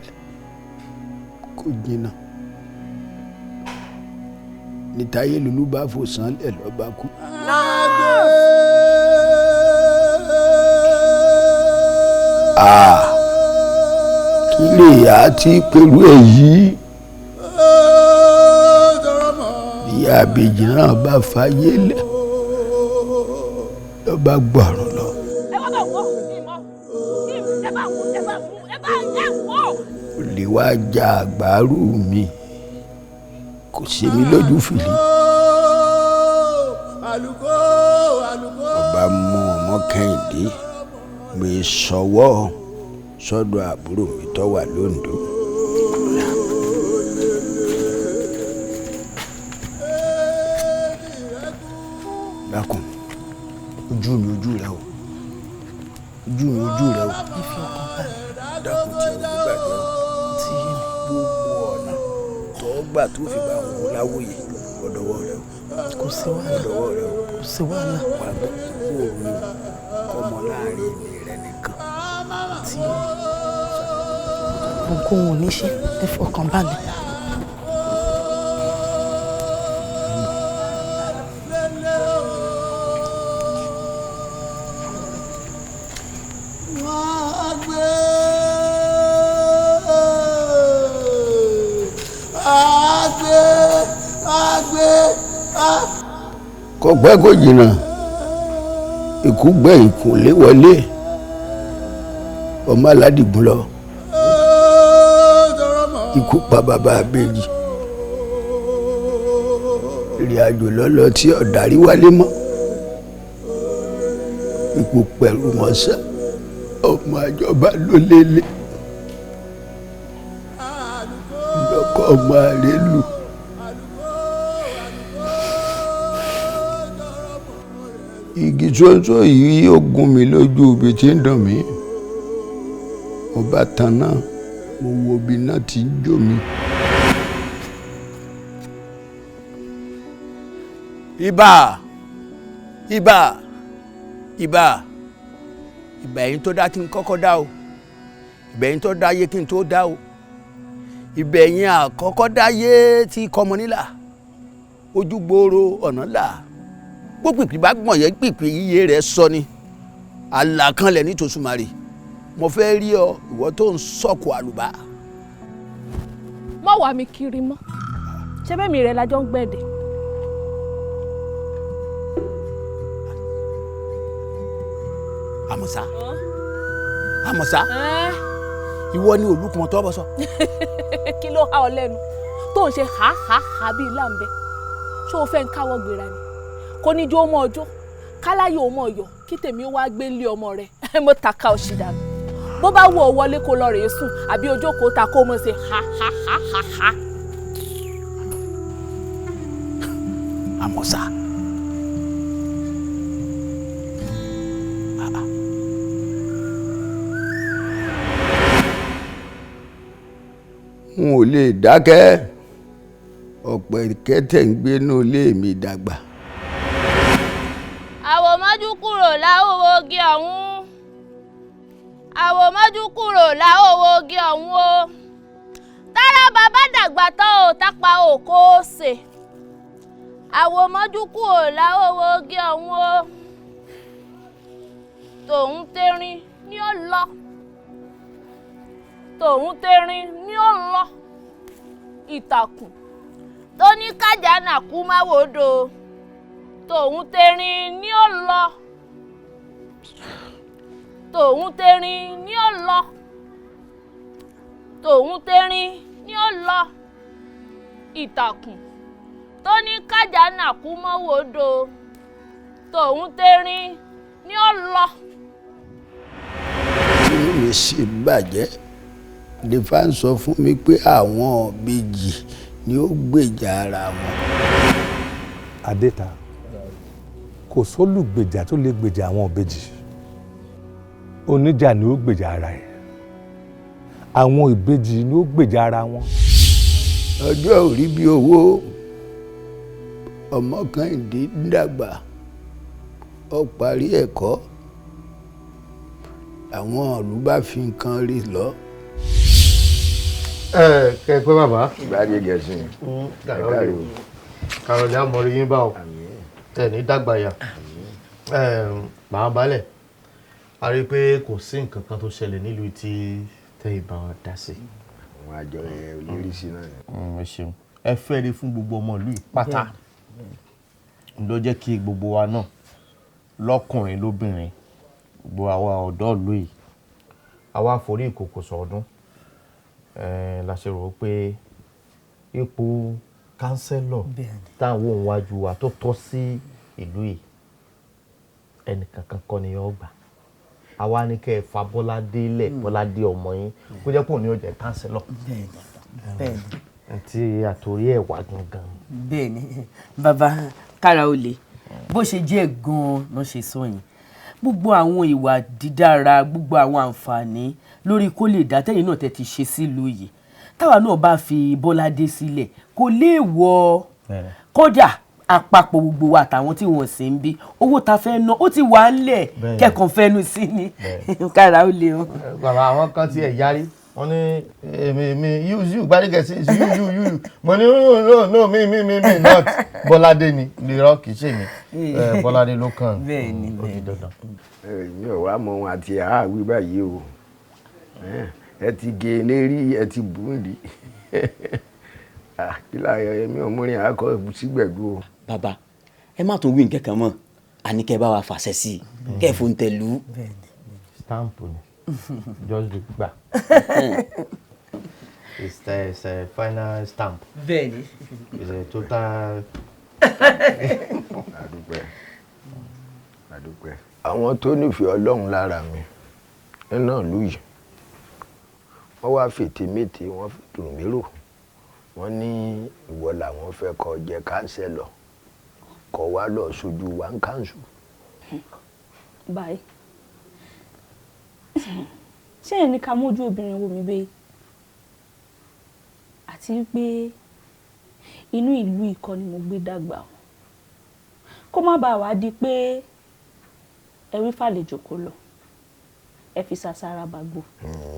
kò jìnnà ní Táyé Lolú bá fò sánlẹ̀ lọ́ba kú. Kí lè yá tí pẹ̀lú ẹ̀ yìí, ìyá àbèjì náà bá fàyè lẹ̀ lọ́ba gbọ̀rùn lọ. Ẹ wá bá wọ ìmọ̀, ẹ bá wọ, ẹ bá mú, ẹ bá ẹ wọ. Olè wá ja àgbárù mi, kò ṣe mí lójú fìlí. Ọba mú ọmọ Kẹ́hìndé mi sọwọ́ sọ́dọ̀ àbúrò mi tó wà lóńdó. Dákun, ojú mi ojú rẹ o, ojú mi ojú rẹ o. Ẹ fi ọkàn balẹ̀. Dákun, tí o ní bàjẹ́ o. Ti yé mi. Gbogbo ọ̀nà tó gbà tó fi bá wọn láwòye, ọ̀dọ̀wọ́ rẹ o. Kò sí wàhálà. Ọ̀dọ̀wọ́ rẹ o. Kò sí wàhálà. Wà á gbọ́ kó o ní kọ́mọ láàrin èmi rẹ nìkan. Ti yé mi. Ohunkóhun ò ní ṣe, ẹ fọkàn balẹ̀. Kò pẹ́ kò jìnnà, ikú gbẹ̀yìn kò lé wọlé ọmọ aládìgún lọ, ikú pa bàbá àbèjì. Ìrìn àjò lọ́lọ́ tí ọ̀dàrí wálé mọ́, ikú pẹ̀lú wọn sá ọmọ àjọba ló lélẹ̀ lọ́kọ̀ ọmọ àrélù. Igi ṣóńṣó yìí ó gún mi lójú ibi tí ń dùn mí, mo bá tan náà, mo wo ibi náà tí ń jó mi. Ibà, ibà, ibà, ìbà ẹ̀yin tó dá kí n kọ́kọ́ dá o, ìbà ẹ̀yin tó dá yé kí n tó dá o, ìbà ẹ̀yin àkọ́kọ́ dá yé tí kọ́mọ nílà, Ojú gbòòrò ọ̀nà là, gbópìpì bá gbọ̀n yẹn pìpì iye rẹ̀ sọ ni àlàkanlẹ̀ ní tòṣùmarè. Mo fẹ́ rí ọ, ìwọ tó ń sọ̀kò àlùbá. Mọ́ wàá mi kiri mọ́, ṣé bẹ́ẹ̀ mi rẹ̀ la jọ ń gbẹ̀dẹ̀. Àmọ̀sá, Àmọ̀sá, ìwọ ni olùkùn tó bọ́ sọ. Kí ló há ọ lẹ́nu tó ń ṣe ha ha ha bíi láǹbẹ́? Ṣé o fẹ́ ń káwọ́ gbéra ni? Kò ní jó mọ́ ọjọ́ káláyò mọ́ ọyọ̀ kí tèmi ó wá gbé lé ọmọ rẹ̀. Mo tàka òṣì dànù. Bó bá wù ọ́ wọlé kó lọ rèé sùn, àbí ojókòó ta kó mọ̀ ṣe ha ha ha ha ha. Àmọ̀sá. N ò lè dákẹ́, ọ̀pẹ̀ kẹ́tẹ̀ ń gbénú ilé mi dàgbà. Àwòmọ́jú kúrò láwòwò ogi ọ̀hún, àwòmọ́jú kúrò láwòwò ogi ọ̀hún o. Tára bàbá dàgbà tán ò tápa òkò ṣe. Àwòmọ́jú kúrò láwòwò ogi ọ̀hún o. Tòun tẹrin ni ó lọ, tòun tẹrin ni ó lọ. Ìtàkùn tó ní kájà nàkú má wòdò, tòun tẹrin ni ó lọ, tòun tẹrin ni ó lọ, tòun tẹrin ni ó lọ. Ìtàkùn tó ní kájà nàkú mọ́ wòdò, tòun tẹrin ni ó lọ. Inú mi sì bàjẹ́, nífà ń sọ fún mi pé àwọn ìbejì ni ó gbèjà ara wọn. Adéta, kò sólùgbèjà tó lè gbèjà àwọn ìbejì. Oníjà ni ó gbèjà ara ẹ̀, àwọn ìbejì ni ó gbèjà ara wọn. Ọjọ́ ò rí bí owó, ọmọ Kẹ́hìndé ń dàgbà, ó parí ẹ̀kọ́, àwọn ìlú bá fi nǹkan rí lọ. Ẹ kẹ pé bàbá. Gbadé gẹ̀ẹ́sì. Kàrọ̀lì àmọ̀rí yín bá o, tẹ̀ ní dàgbàyà. Màá balẹ̀, a rí i pé kò sí nǹkan kan tó ṣẹlẹ̀ nílùú tí tẹ́ ìbá wa dá sí. Àwọn àjọ yẹn ò lérí sí náà. Ẹ ṣeun, ẹ fẹ́ rí fún gbogbo ọmọ ìlú yìí pátá ló jẹ́ kí gbogbo wa náà lọ́kùnrin lóbìnrin, gbogbo àwa ọ̀dọ́ ìlú yìí, àwa forí ìkòkò sọ̀ọ́dún. La ṣe rò ó pé ipò kánsẹ́lọ̀ táwọn òun wájú wa tó tọ́ sí ìlú yìí, ẹnìkankan kọ́ ni yóò gbà. Àwa ní kẹ́ ẹ fa Bọ́ládé lẹ̀, Bọ́ládé ọmọ yín, kó jẹ́ pé òun ni yóò jẹ́ kánsẹ́lọ̀. Ti àtòrí ẹ̀ wá gangan. Bẹ́ẹ̀ni bàbá, kára ó le, bó ṣe jẹ́ gan-an ló ṣe sọ yìí. Gbogbo àwọn ìwà dídára, gbogbo àwọn àǹfààní lórí kó lè dá tẹ́yìn náà tẹ́ ti ṣe sílùú yìí, táwa náà bá fi Bọ́ládé sílẹ̀ kò léèwọ̀. Kódà àpapọ̀ gbogbo wa àtàwọn tí wọ́n sì ń bí, owó ta fẹ́ ná ó ti wà ńlẹ̀, kẹ́kàn fẹ́nu sí ni. Kára ó le o. Bàbá, àwọn kan tiẹ̀ yarí, wọ́n ní èmi mi you you Gbádégẹ̀sí you you you, mo ní no no mi mi mi mi not Bọ́ládé ni, lèrò kì í ṣe mi, Bọ́ládé ló kàn ó di dandan. Èmi ò wá mọ ohun àti àáwí báyìí o, ẹ ti gé e lérí, ẹ ti bù ú rí kí láyọ̀ èmi ò múrin àákọ́ sígbẹ̀dú o. Bàbá, ẹ má tún wí nǹkan kan mọ́, àní kẹ́ bá wa fàṣẹ sí i, kẹ́ ẹ fòun tẹ̀ lù ú. Stamp ni just the gba. It's a final stamp. Bẹ́ẹ̀ni. It's a total. Àdúpẹ́, àdúpẹ́. Àwọn tó nífẹ̀ẹ́ Ọlọ́run lára mi nínú ìlú yìí, wọ́n wá fètè méte, wọ́n fi dùn mí rò, wọ́n ní ìwọ làwọn fẹ́ kó jẹ́ kánsẹ́lọ̀, kó wá lọ sójú wa ń kánsù. Báyìí, ṣé ẹ ní ká mójú obìnrin wo mi bẹ́ẹ̀? Àti pé inú ìlú ìkọ́ ni mo gbé dàgbà o, kó má bàa wá di pé ẹ wí fàlejò kó lọ, ẹ fi ṣàṣàrà bàgbò.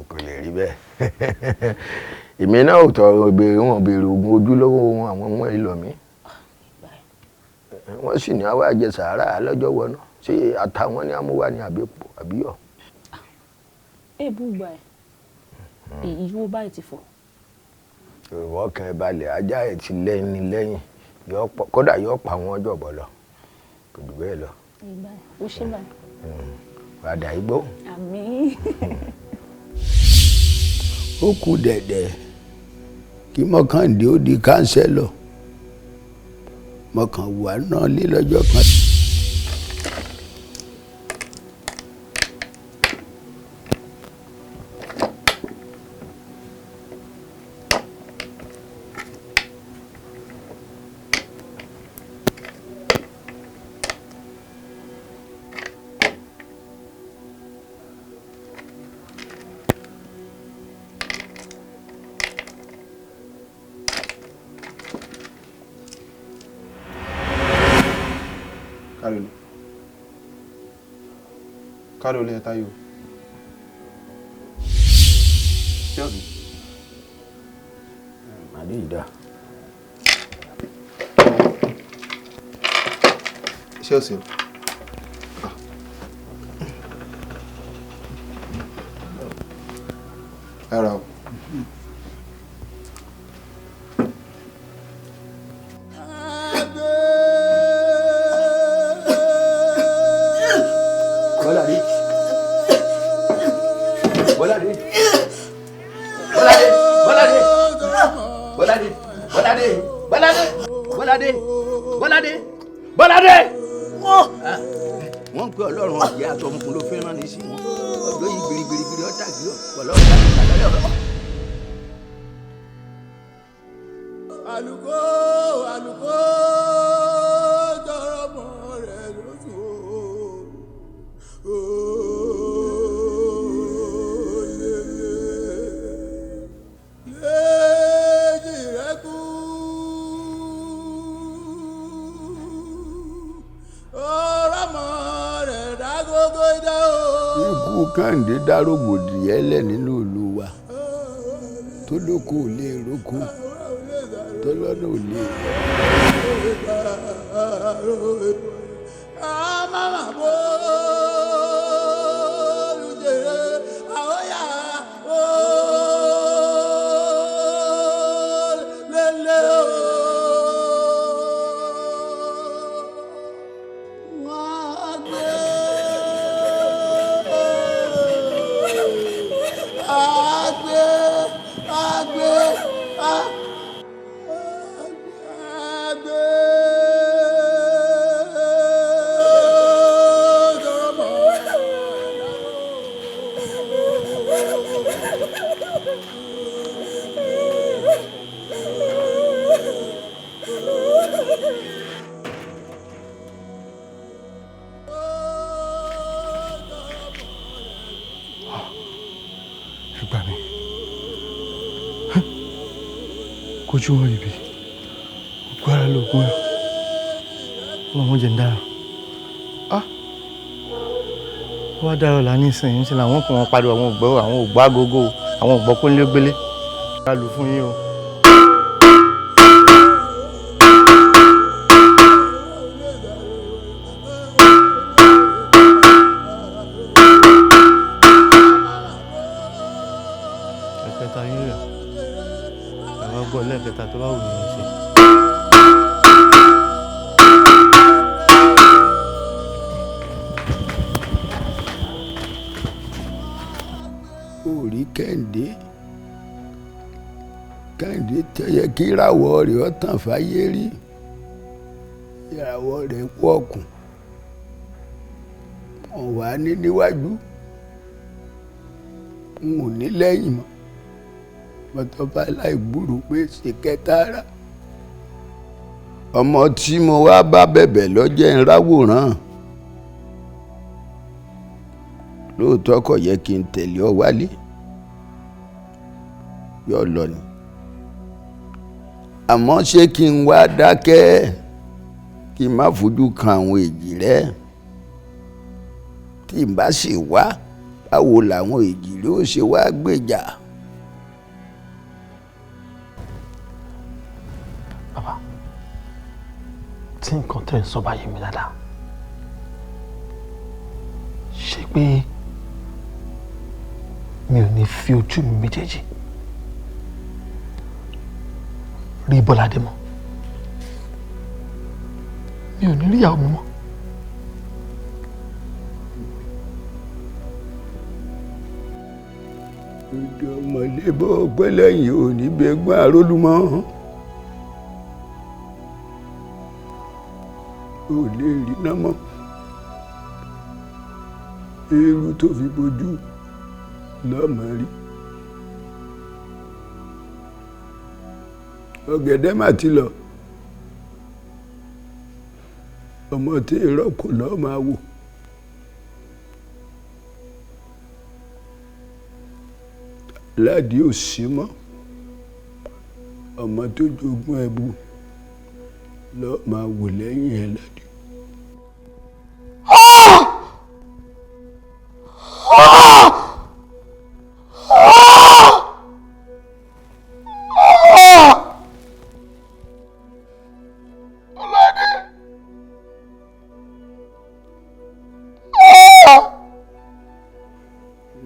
Kò lè rí bẹ́ẹ̀. Èmi náà ò tọrọ ìbéèrè, wọn béèrè oògùn ojúlówó wọn, àwọn ọmọ ìlọ mi. Wọ́n sì ní àwa jẹ sàárà lọ́jọ́ wọnú. Ṣé àtàwọn ní amúwá ní àbípò àbíyọ̀? Èébú gbà ẹ̀ ìyíwó báyìí ti fọ̀. Ìwọ kan ẹ balẹ̀, ajá ẹ̀ ti lẹ́yìn lẹ́yìn, kódà yóò pa àwọn ọjọ́ bọ̀ lọ, kò jù bẹ́ẹ̀ lọ. Ìgbà ẹ̀ ó ṣe báyìí. Padà igbó. Àmín. Ó kù dẹ̀dẹ̀ kí Mọ́kàndé ó di kánsẹ́lọ̀. Mọ̀kàn wà náà lé lọ́jọ́ kan. Kárí olè Táyọ̀. Ṣé ọ̀sìn? Màdé yìí dá. Ṣé ọ̀sìn? Rárá o. Bọ́ládé. Bọ́ládé. Bọ́ládé. Bọ́ládé. Bọ́ládé. Bọ́ládé. Bọ́ládé. Bọ́ládé. Bọ́ládé. Bọ́ládé. Wọ́n ń pè Ọlọ́run ọ̀jẹ̀ àtọmọkùn ló fẹ́ràn ní sí wọn. Ọjọ́ yìí gbirigbirigbiri ọ̀tá gbé ọ̀pọ̀lọ́ ọ̀tá gbàgbọ́. Àlùkò àlùkò tọrọ mọ rẹ lóṣù o. Léjì rẹ kú, ọ̀rọ̀mọ rẹ̀ dágógó dá o. Ikú Kẹ́hìndé dá rògbòdìyẹ lẹ̀ nínú ìlú wa, tó lóko ò lè róko, tó lọ́nà ò lè. Ẹ gbà mí. Kojú wọn ibi. Gbogbo ara lóògùn ẹ̀. Ọlọ́run jẹ́ ń dára. Ah! Wọ́n wá dára ọ̀la nísìnyí, ṣe làwọn kan wọn pariwo àwọn ògbọ́, àwọn ògbọ́ agogo, àwọn ògbọ́ kónílé gbélé. Ká lù fún yín o. Ẹ̀kẹta yín rẹ̀. Ẹ wá gbọ́ lẹ́ẹ̀kẹta tó bá wù yín ṣe. Orí Kẹ́hìndé, Kẹ́hìndé tẹ́yẹ kí ìràwọ̀ rẹ̀ ó tàn fáyé rí, ìràwọ̀ rẹ̀ wọ̀kùn, wọ́n wà ní níwájú, n ò ní lẹ́yìn mọ́. Mọ́tọ́fà láì gbúrú pé ṣe kẹta rà. Ọmọ tí mo wá bá bẹ̀bẹ̀ lọ́jẹ́ ń ráwòrán. Lóòótọ́ kò yẹ kí n tẹ̀lé ọ wálé. Yọ lọ ni. Àmọ́ ṣé kí n wá dákẹ́ kí n má fojú kan àwọn èjì rẹ? Tí n bá sì wá, báwo làwọn èjì rẹ ó ṣe wá gbèjà? Bàbá, tí Tí nǹkan tẹ́ ń sọ bá yé mi dáadáa, ṣé pé mi ò ní fi ojú mi méjèèjì rí Bọ́ládé mọ́? Mi ò ní rí ìyàwó mi mọ́. Ọmọdé bọ́ pẹ́ lẹ́yìn òní bẹ́gbọ́n àrólùmọ́. Ò lè rí iná mọ́. Eérú tó fi bojú lọ́mọ rí. Ọ̀gẹ̀dẹ̀ mà ti lọ. Ọmọ tí ìrọ́kò lọ́ọ́ máa wò. Ládìí ò sí mọ́. Ọmọ tó jogún ẹbu lọ́ọ́ máa wò lẹ́yìn ẹ̀ ládìí.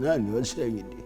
Náà ni ó sẹ́yìn dé.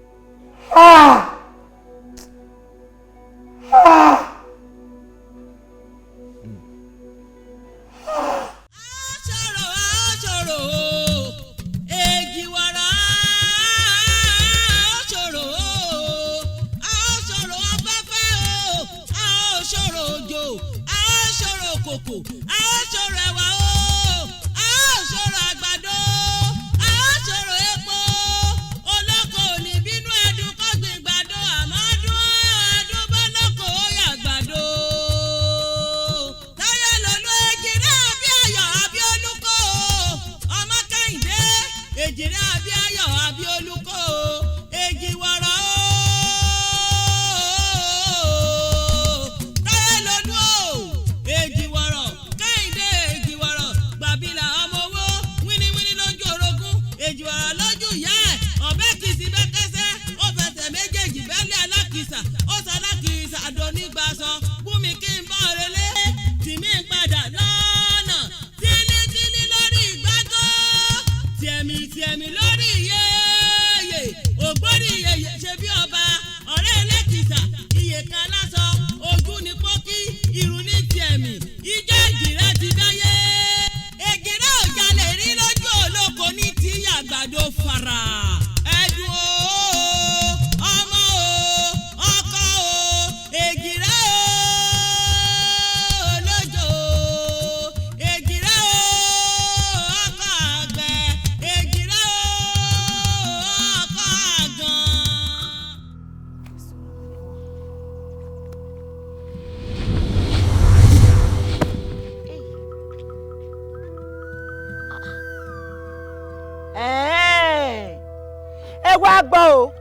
Ẹ wá gbọ́ o,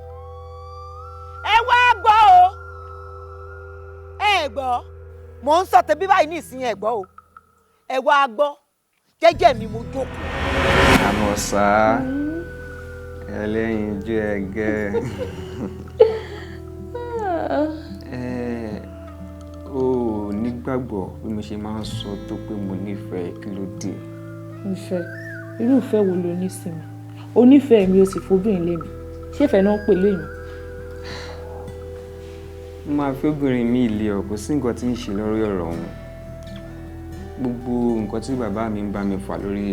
ẹ wá gbọ́ o, ẹ gbọ́, mò ń sọ tẹbí báyìí ní ìsinyìí, ẹ gbọ́ o, ẹ wá gbọ́, jẹ́jẹ́ mi mo jókòó. Àmọ̀sá ẹlẹ́yinjú ẹgẹ́. O ò nígbàgbọ́ bí mo ṣe máa ń sọ tó pé mo nífẹ̀ẹ́, kí ló dé? Ìfẹ́, irú ìfẹ́ wo lo ní sí mi? Onífẹ̀ẹ́ mi, o sì fobìnrin lé mi. Ṣé ìfẹ́ náà ń pè léyìn? Mo máa fi obìnrin mi ilé ọ, kò sí nǹkan tí ń ṣe lórí ọ̀rọ̀ òun. Gbogbo nǹkan tí bàbá mi ń bá mi fà lórí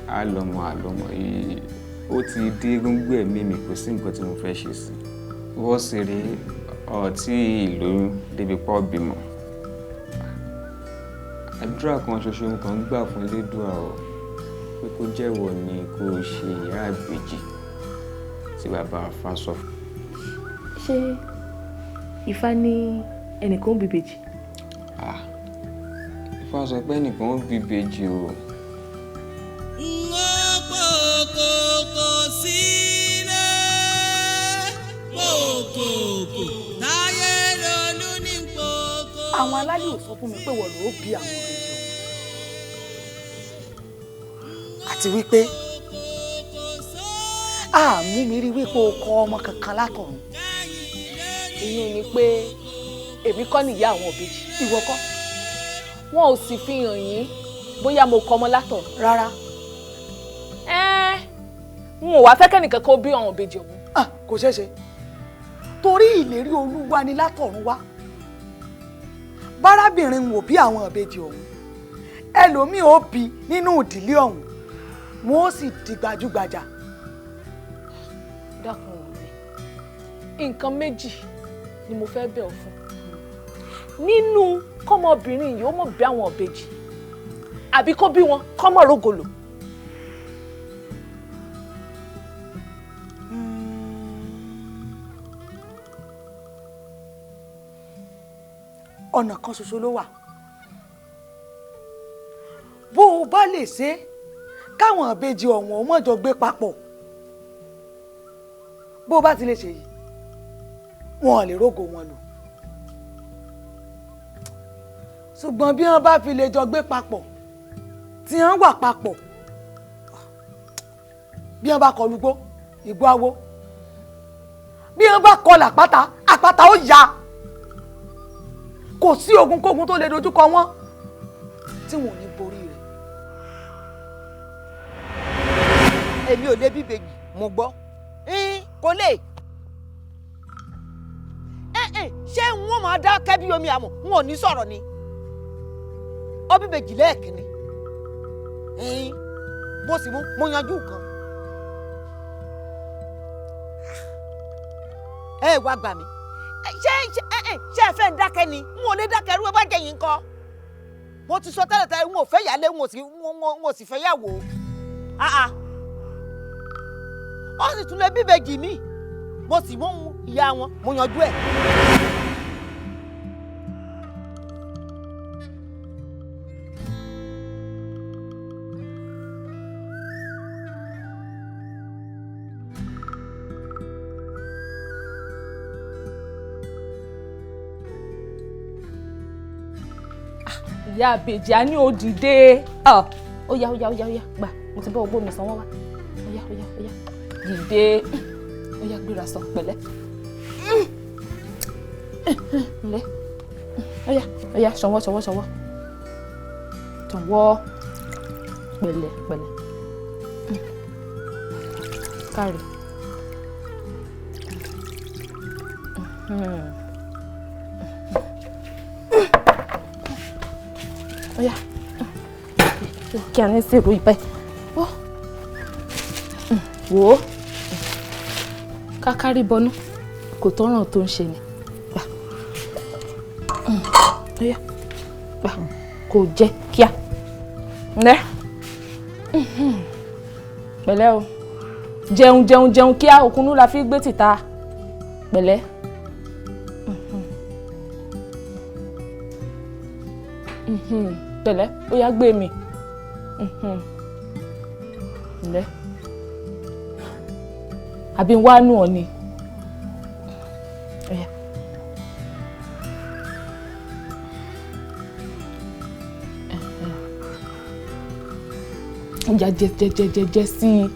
àlọ́mọ àlọ́mọ yìí, ó ti dé góńgó ẹ̀mí mi, kò sí nǹkan tí mo fẹ́ ṣe sí. Wọ́n sì rí ọtí ìlóyún débi pọ́ bímọ. Àdúrà kan ṣoṣo mo kàn ń gbà fún Elédùà o, pé kó jẹ́wọ́ ni kó ṣe ìyá àbèjì tí bàbá Ifá sọ fún. Ṣé Ifá ní ẹnìkan ó bí ìbejì? Ifá sọ pé ẹnìkan ó bí ìbejì o. N ó pòkòkò sílé, pòkòkò táyé lolú ní pòkò. Àwọn alálẹ̀ ò sọ fún mi pé wọ́n ló bí àwọn ìbejì o. Àti wípé a mú mi rí wípé o kọ ọmọ kankan látọ̀run. Ìyún ni pé èmi kọ́ nìyá àwọn ìbejì. Ìwọ kọ́. Wọn ò sì fi hàn yín bóyá mo kọ ọmọ látọ̀. Rárá. Ẹ́ẹ́, n ò wá fẹ́ kẹ́nìkan kó bí àwọn ìbejì ọ̀hún. Ah, kò ṣeé ṣe, torí ìlérí Olúwa ni látọ̀run wá. Bárábìnrin wò bí àwọn ìbejì ọ̀hún, ẹlòmíì ó bí nínú ìdílé ọ̀hún, wọn ó sì di gbajúgbajà. Dákun ọ̀rẹ́, nǹkan méjì ni mo fẹ́ bẹ̀ ọ́ fún. Nínú kọ́mọbìnrin yìí ó mọ̀ bí àwọn ìbejì, àbí kó bí wọn kọ́mọ rógòlò. Ọ̀nà kan ṣoṣo ló wà. Bó o bá lè ṣe káwọn ìbejì ọ̀hún ó mọ̀jọ gbé papọ̀, bó o bá ti lè ṣe yìí, wọn ò lè rógo wọn lò. Ṣùgbọ́n bí wọ́n bá fi lè jọ gbé papọ̀, tí wọ́n wà papọ̀, bí wọ́n bá kọlu gbó, ìgbó awo, bí wọ́n bá kọlà àpáta, àpáta ó ya. Kò sí ogunkógun tó lè dojúkọ wọn tí wọn ò ní borí rẹ̀. Èmi ò lè bí ìbejì, mo gbọ́ kò lè. Ṣé n ó máa dákẹ́ bí omi àmọ̀, n ò ní sọ̀rọ̀ ni? Ó bí ìbejì lẹ́ẹ̀kínní, mo sì mú mo yanjú nǹkan. Ẹ wá gbà mí, ṣé ṣé ẹ fẹ́ ń dákẹ́ ni? N ò lè dákẹ́, rú ẹ bá jẹ́ yín kọ́. Mo ti sọ tẹ́lẹ̀ tẹ́lẹ̀, n ò fẹ́ yálé, n ò sì fẹ́ yàwó. Ó sì tún lè bí ìbejì mi, mo sì mú ìyá wọn, mo yanjú ẹ̀. Ìyá àbèjì, á ní òdìdé. Ó yá ó yá ó yá ó yá, gbà, mo ti bọ́ ọgbọ́n mi sanwó wá. Ó yá ó yá ó yá, dìde, ó yá, gbéra sọ, pẹ̀lẹ́, ǹlẹ́, ó yá ó yá, ṣọwọ́ ṣọwọ́ ṣọwọ́ ṣọwọ́, pẹ̀lẹ́ pẹ̀lẹ́, káre. Ó yá, kí a ní sèrò ìbẹ́ wò ó, kákárí bọnú kò tọ́ràn tó ń ṣe ni. Gbà, ó yá, gbà kò jẹ kíá. Ǹlẹ́, pẹ̀lẹ́ o, jẹun jẹun jẹun kíá, òkunú la fi gbé tìta, pẹ̀lẹ́. Pẹ̀lẹ́, ó yá, gbé mi. Ǹlẹ́, àbí wá nù ọ ni? Ìyá, jẹ jẹ jẹ jẹ jẹ sí i,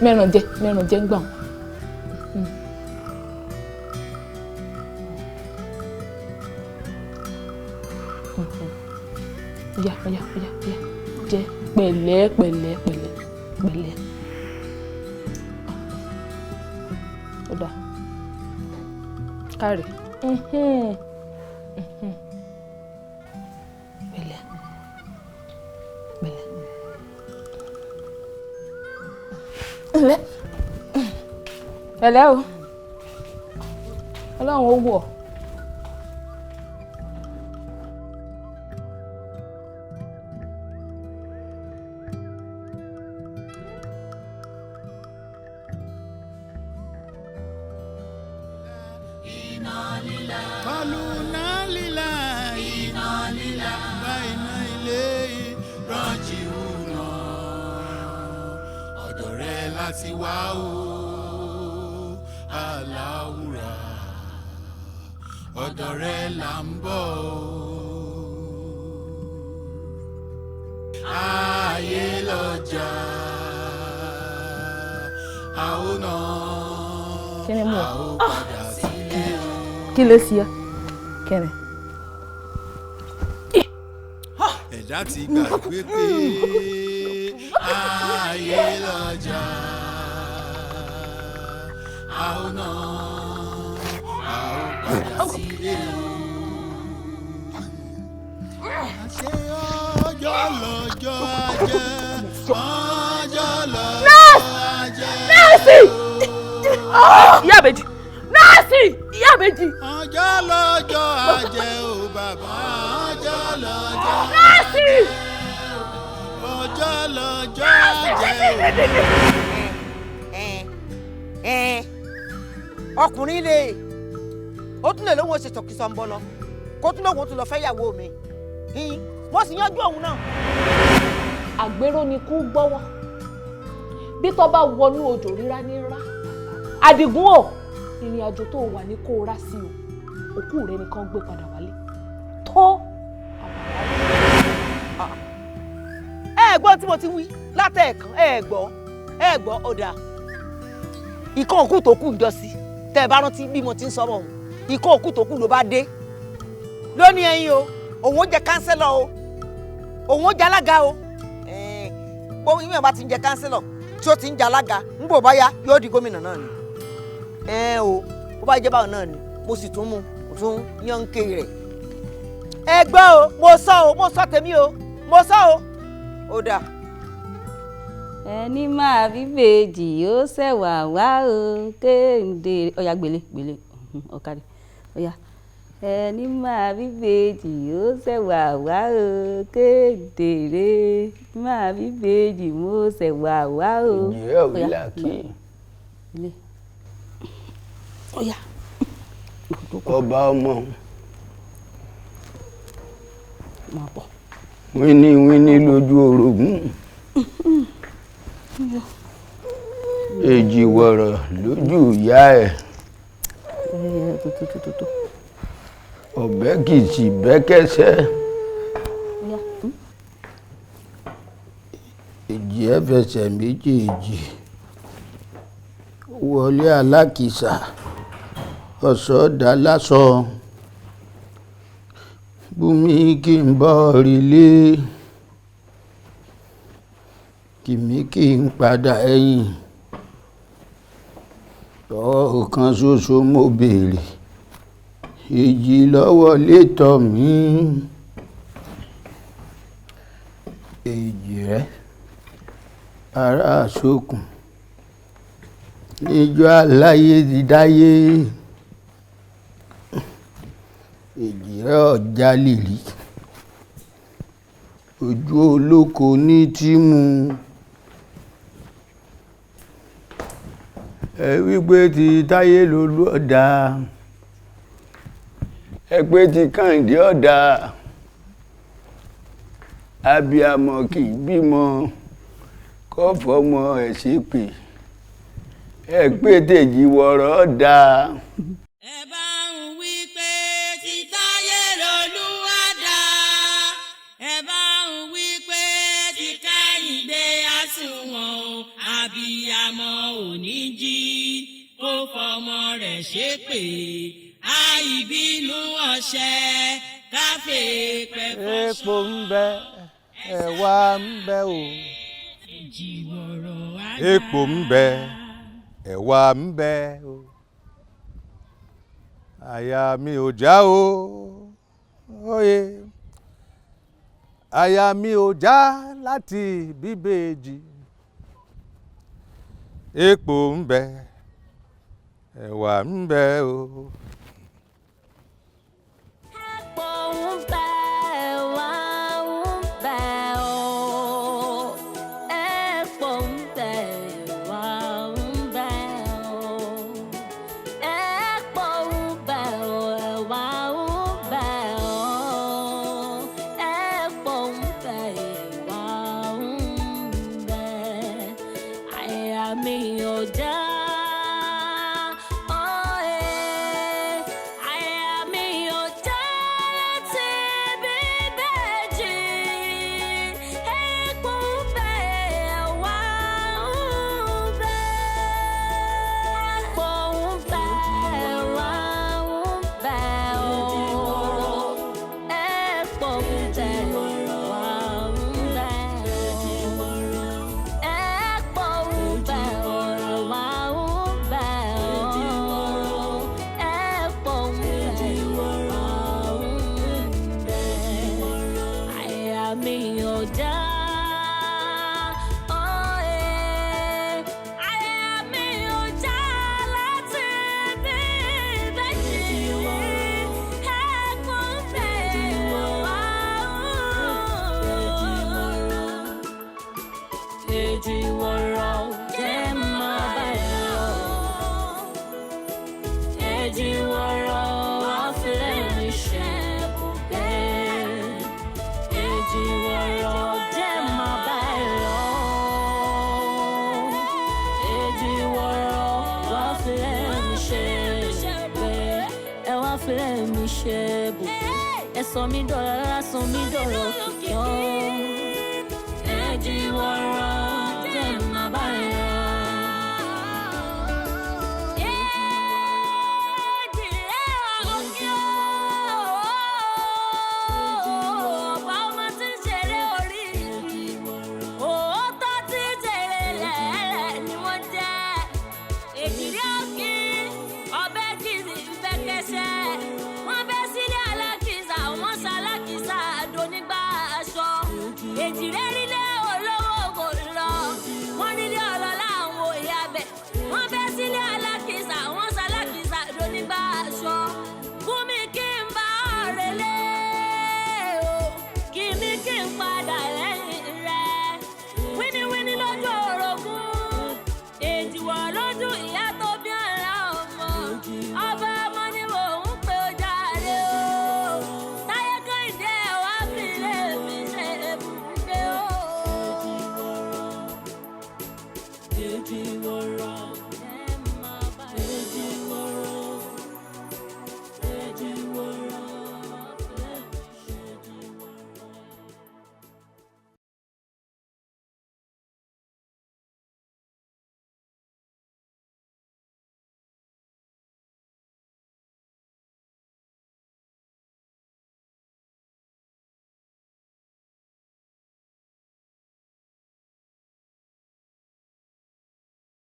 mẹ́ràn jẹ mẹ́ràn jẹ ń gbà wọ́n. Ya ya ya ya, jẹ pẹ̀lẹ́ pẹ̀lẹ́ pẹ̀lẹ́ pẹ̀lẹ́. Ó dáa, káre, pẹ̀lẹ́ pẹ̀lẹ́ pẹ̀lẹ́ pẹ̀lẹ́ o, Ọlọ́run ó wọ̀. Láti wá o, aláwùrà, ọ̀dọ̀ rẹ là ń bọ̀ o. Ayé lọ́jà, a ó nà, a ó padà sílé o. Kí ló ṣe ọ́? Kí ni? Ẹ̀dá ti gbàgbé pé ayé lọ́jà, a ó ná, a ó padà sílé o. Àṣé ọjọ́ lọ́jọ́ ajẹ́, ọjọ́ lọ́jọ́ ajẹ́. Nọ́ọ̀sì! Ìyá àbèjì! Nọ́ọ̀sì! Ìyá àbèjì! Ọjọ́ lọ́jọ́ ajẹ́ o bàbá, ọjọ́ lọ́jọ́ Nọ́ọ̀sì! Ọjọ́ lọ́jọ́ ajẹ́ o. Ọkùnrin lè ó tún lè lóun ó ṣe sọ̀kìsọ̀ ń bọ̀ lọ kó tún lóun ó tún lọ fẹ́ yàwó mi, mo sì yanjú òun náà. Àgbérò ni kú gbọ́wọ́ bí tó bá wọnú odò rírá ní rá. Àdìgún o, ìrìn àjò tó wà ní kó o rá sí o, òkú rẹ nìkan gbé padà wálé tó. Ẹ gbọ́ tí mo ti wí látẹ̀ẹ̀kan, ẹ gbọ́, ẹ gbọ́. Ọ̀dà ìkan òkú tó kù ń jọ sí tẹ́ ẹ bá rántí bí mo ti ń sọ̀rọ̀ òun, ìkan òkú tó kù ló bá dé lónìí. Ẹ̀yin o, òun ó jẹ kánsẹ́lọ̀ o, òun ó jẹ alága o. Bó ìwé bá ti ń jẹ kánsẹ́lọ̀ tí ó ti ń jẹ alága, ń bò bá yá yóò di gómìnà náà ni. Ẹ o, bó bá jẹ́ báwọn náà ni, mo sì tún mú mo tún yànké rẹ̀. Ẹ gbọ́ o, mo sọ o, mo sọ tèmi o, mo sọ o, ó dà. Ẹni máa bí bèjì ó ṣẹ̀wà wá o kéde. Ọ̀yà gbélé gbélé ọ̀kadì ọ̀yà. Ẹni máa bí bèjì ó ṣẹ̀wà wá o kéde, máa bí bèjì mo ṣẹ̀wà wá o. Ìjìrẹ́ òbí là kí. Ọ̀yà. Ọba ọmọ wíní wíní lójú orogún, èjì wọ̀rọ̀ lójú ìyá ẹ̀, ọ̀bẹ kìsì bẹ́kẹ́sẹ́, èjì ẹ̀ fẹsẹ̀ méjèèjì wọlé alákìsà, ọ̀sọ́ dá lásọ bùnmi kí n bọ́ rílé, kìmí kí n padà ẹ̀yìn ọ̀kan ṣoṣo mo béèrè, èjì lọ́wọ́ létọ́ mi. Èjì rẹ̀ ará àsokùn níjọ́ aláyé ti dáyé, èjì rẹ̀ ọ̀já lìlì ojú olóko ní tímù. Ẹ wípé ti Táyé lolú ọ̀dà, ẹ pé ti Kàǹdé ọ̀dà, abiyamọ kì í bímọ kó fọmọ ẹ̀ ṣépè, ẹ pé tèjì wọ̀rọ̀ ọ̀dà. Ẹ bá ń wí pé ti Táyé lolú ọ̀dà, ẹ bá ń wí pé ti Kẹ́hìndé àsùnwọ̀n o, abiyamọ ò ní jí kó fọmọ rẹ̀ ṣépè, àìbínú ọ̀ṣẹ́ káfé pẹ̀fọ́. Epo ń bẹ, ẹ̀wà ń bẹ o. Epo ń bẹ, ẹ̀wà ń bẹ o. Àyà mi ò já o, óye. Àyà mi ò já láti bíbèjì. Epo ń bẹ, ẹ̀wà ń bẹ o. Epo ń bẹ, ẹ̀wà ń bẹ o. Epo ń bẹ, ẹ̀wà ń bẹ o. Epo ń bẹ, ẹ̀wà ń bẹ o. Epo ń bẹ, ẹ̀wà ń bẹ. Àyà mi ò já. Àyà mi ò já láti bíbèjì. Epo ń bẹ, ẹ̀wà ń bẹ. Epo ń bẹ, ẹ̀wà ń bẹ o. Epo ń bẹ, ẹ̀wà Èjì wọ̀rọ̀ jẹ́ máa bá ẹ lọ. Èjì wọ̀rọ̀ wá filẹ̀ mi ṣe bùgbé. Èjì wọ̀rọ̀ jẹ́ máa bá ẹ lọ. Èjì wọ̀rọ̀ wá filẹ̀ mi ṣe bùgbé. Ẹ wá filẹ̀ mi ṣe bùgbé. Ẹ sọ mí dọ̀rọ̀ lásán mi dọ̀rọ̀ kìkì ọ́.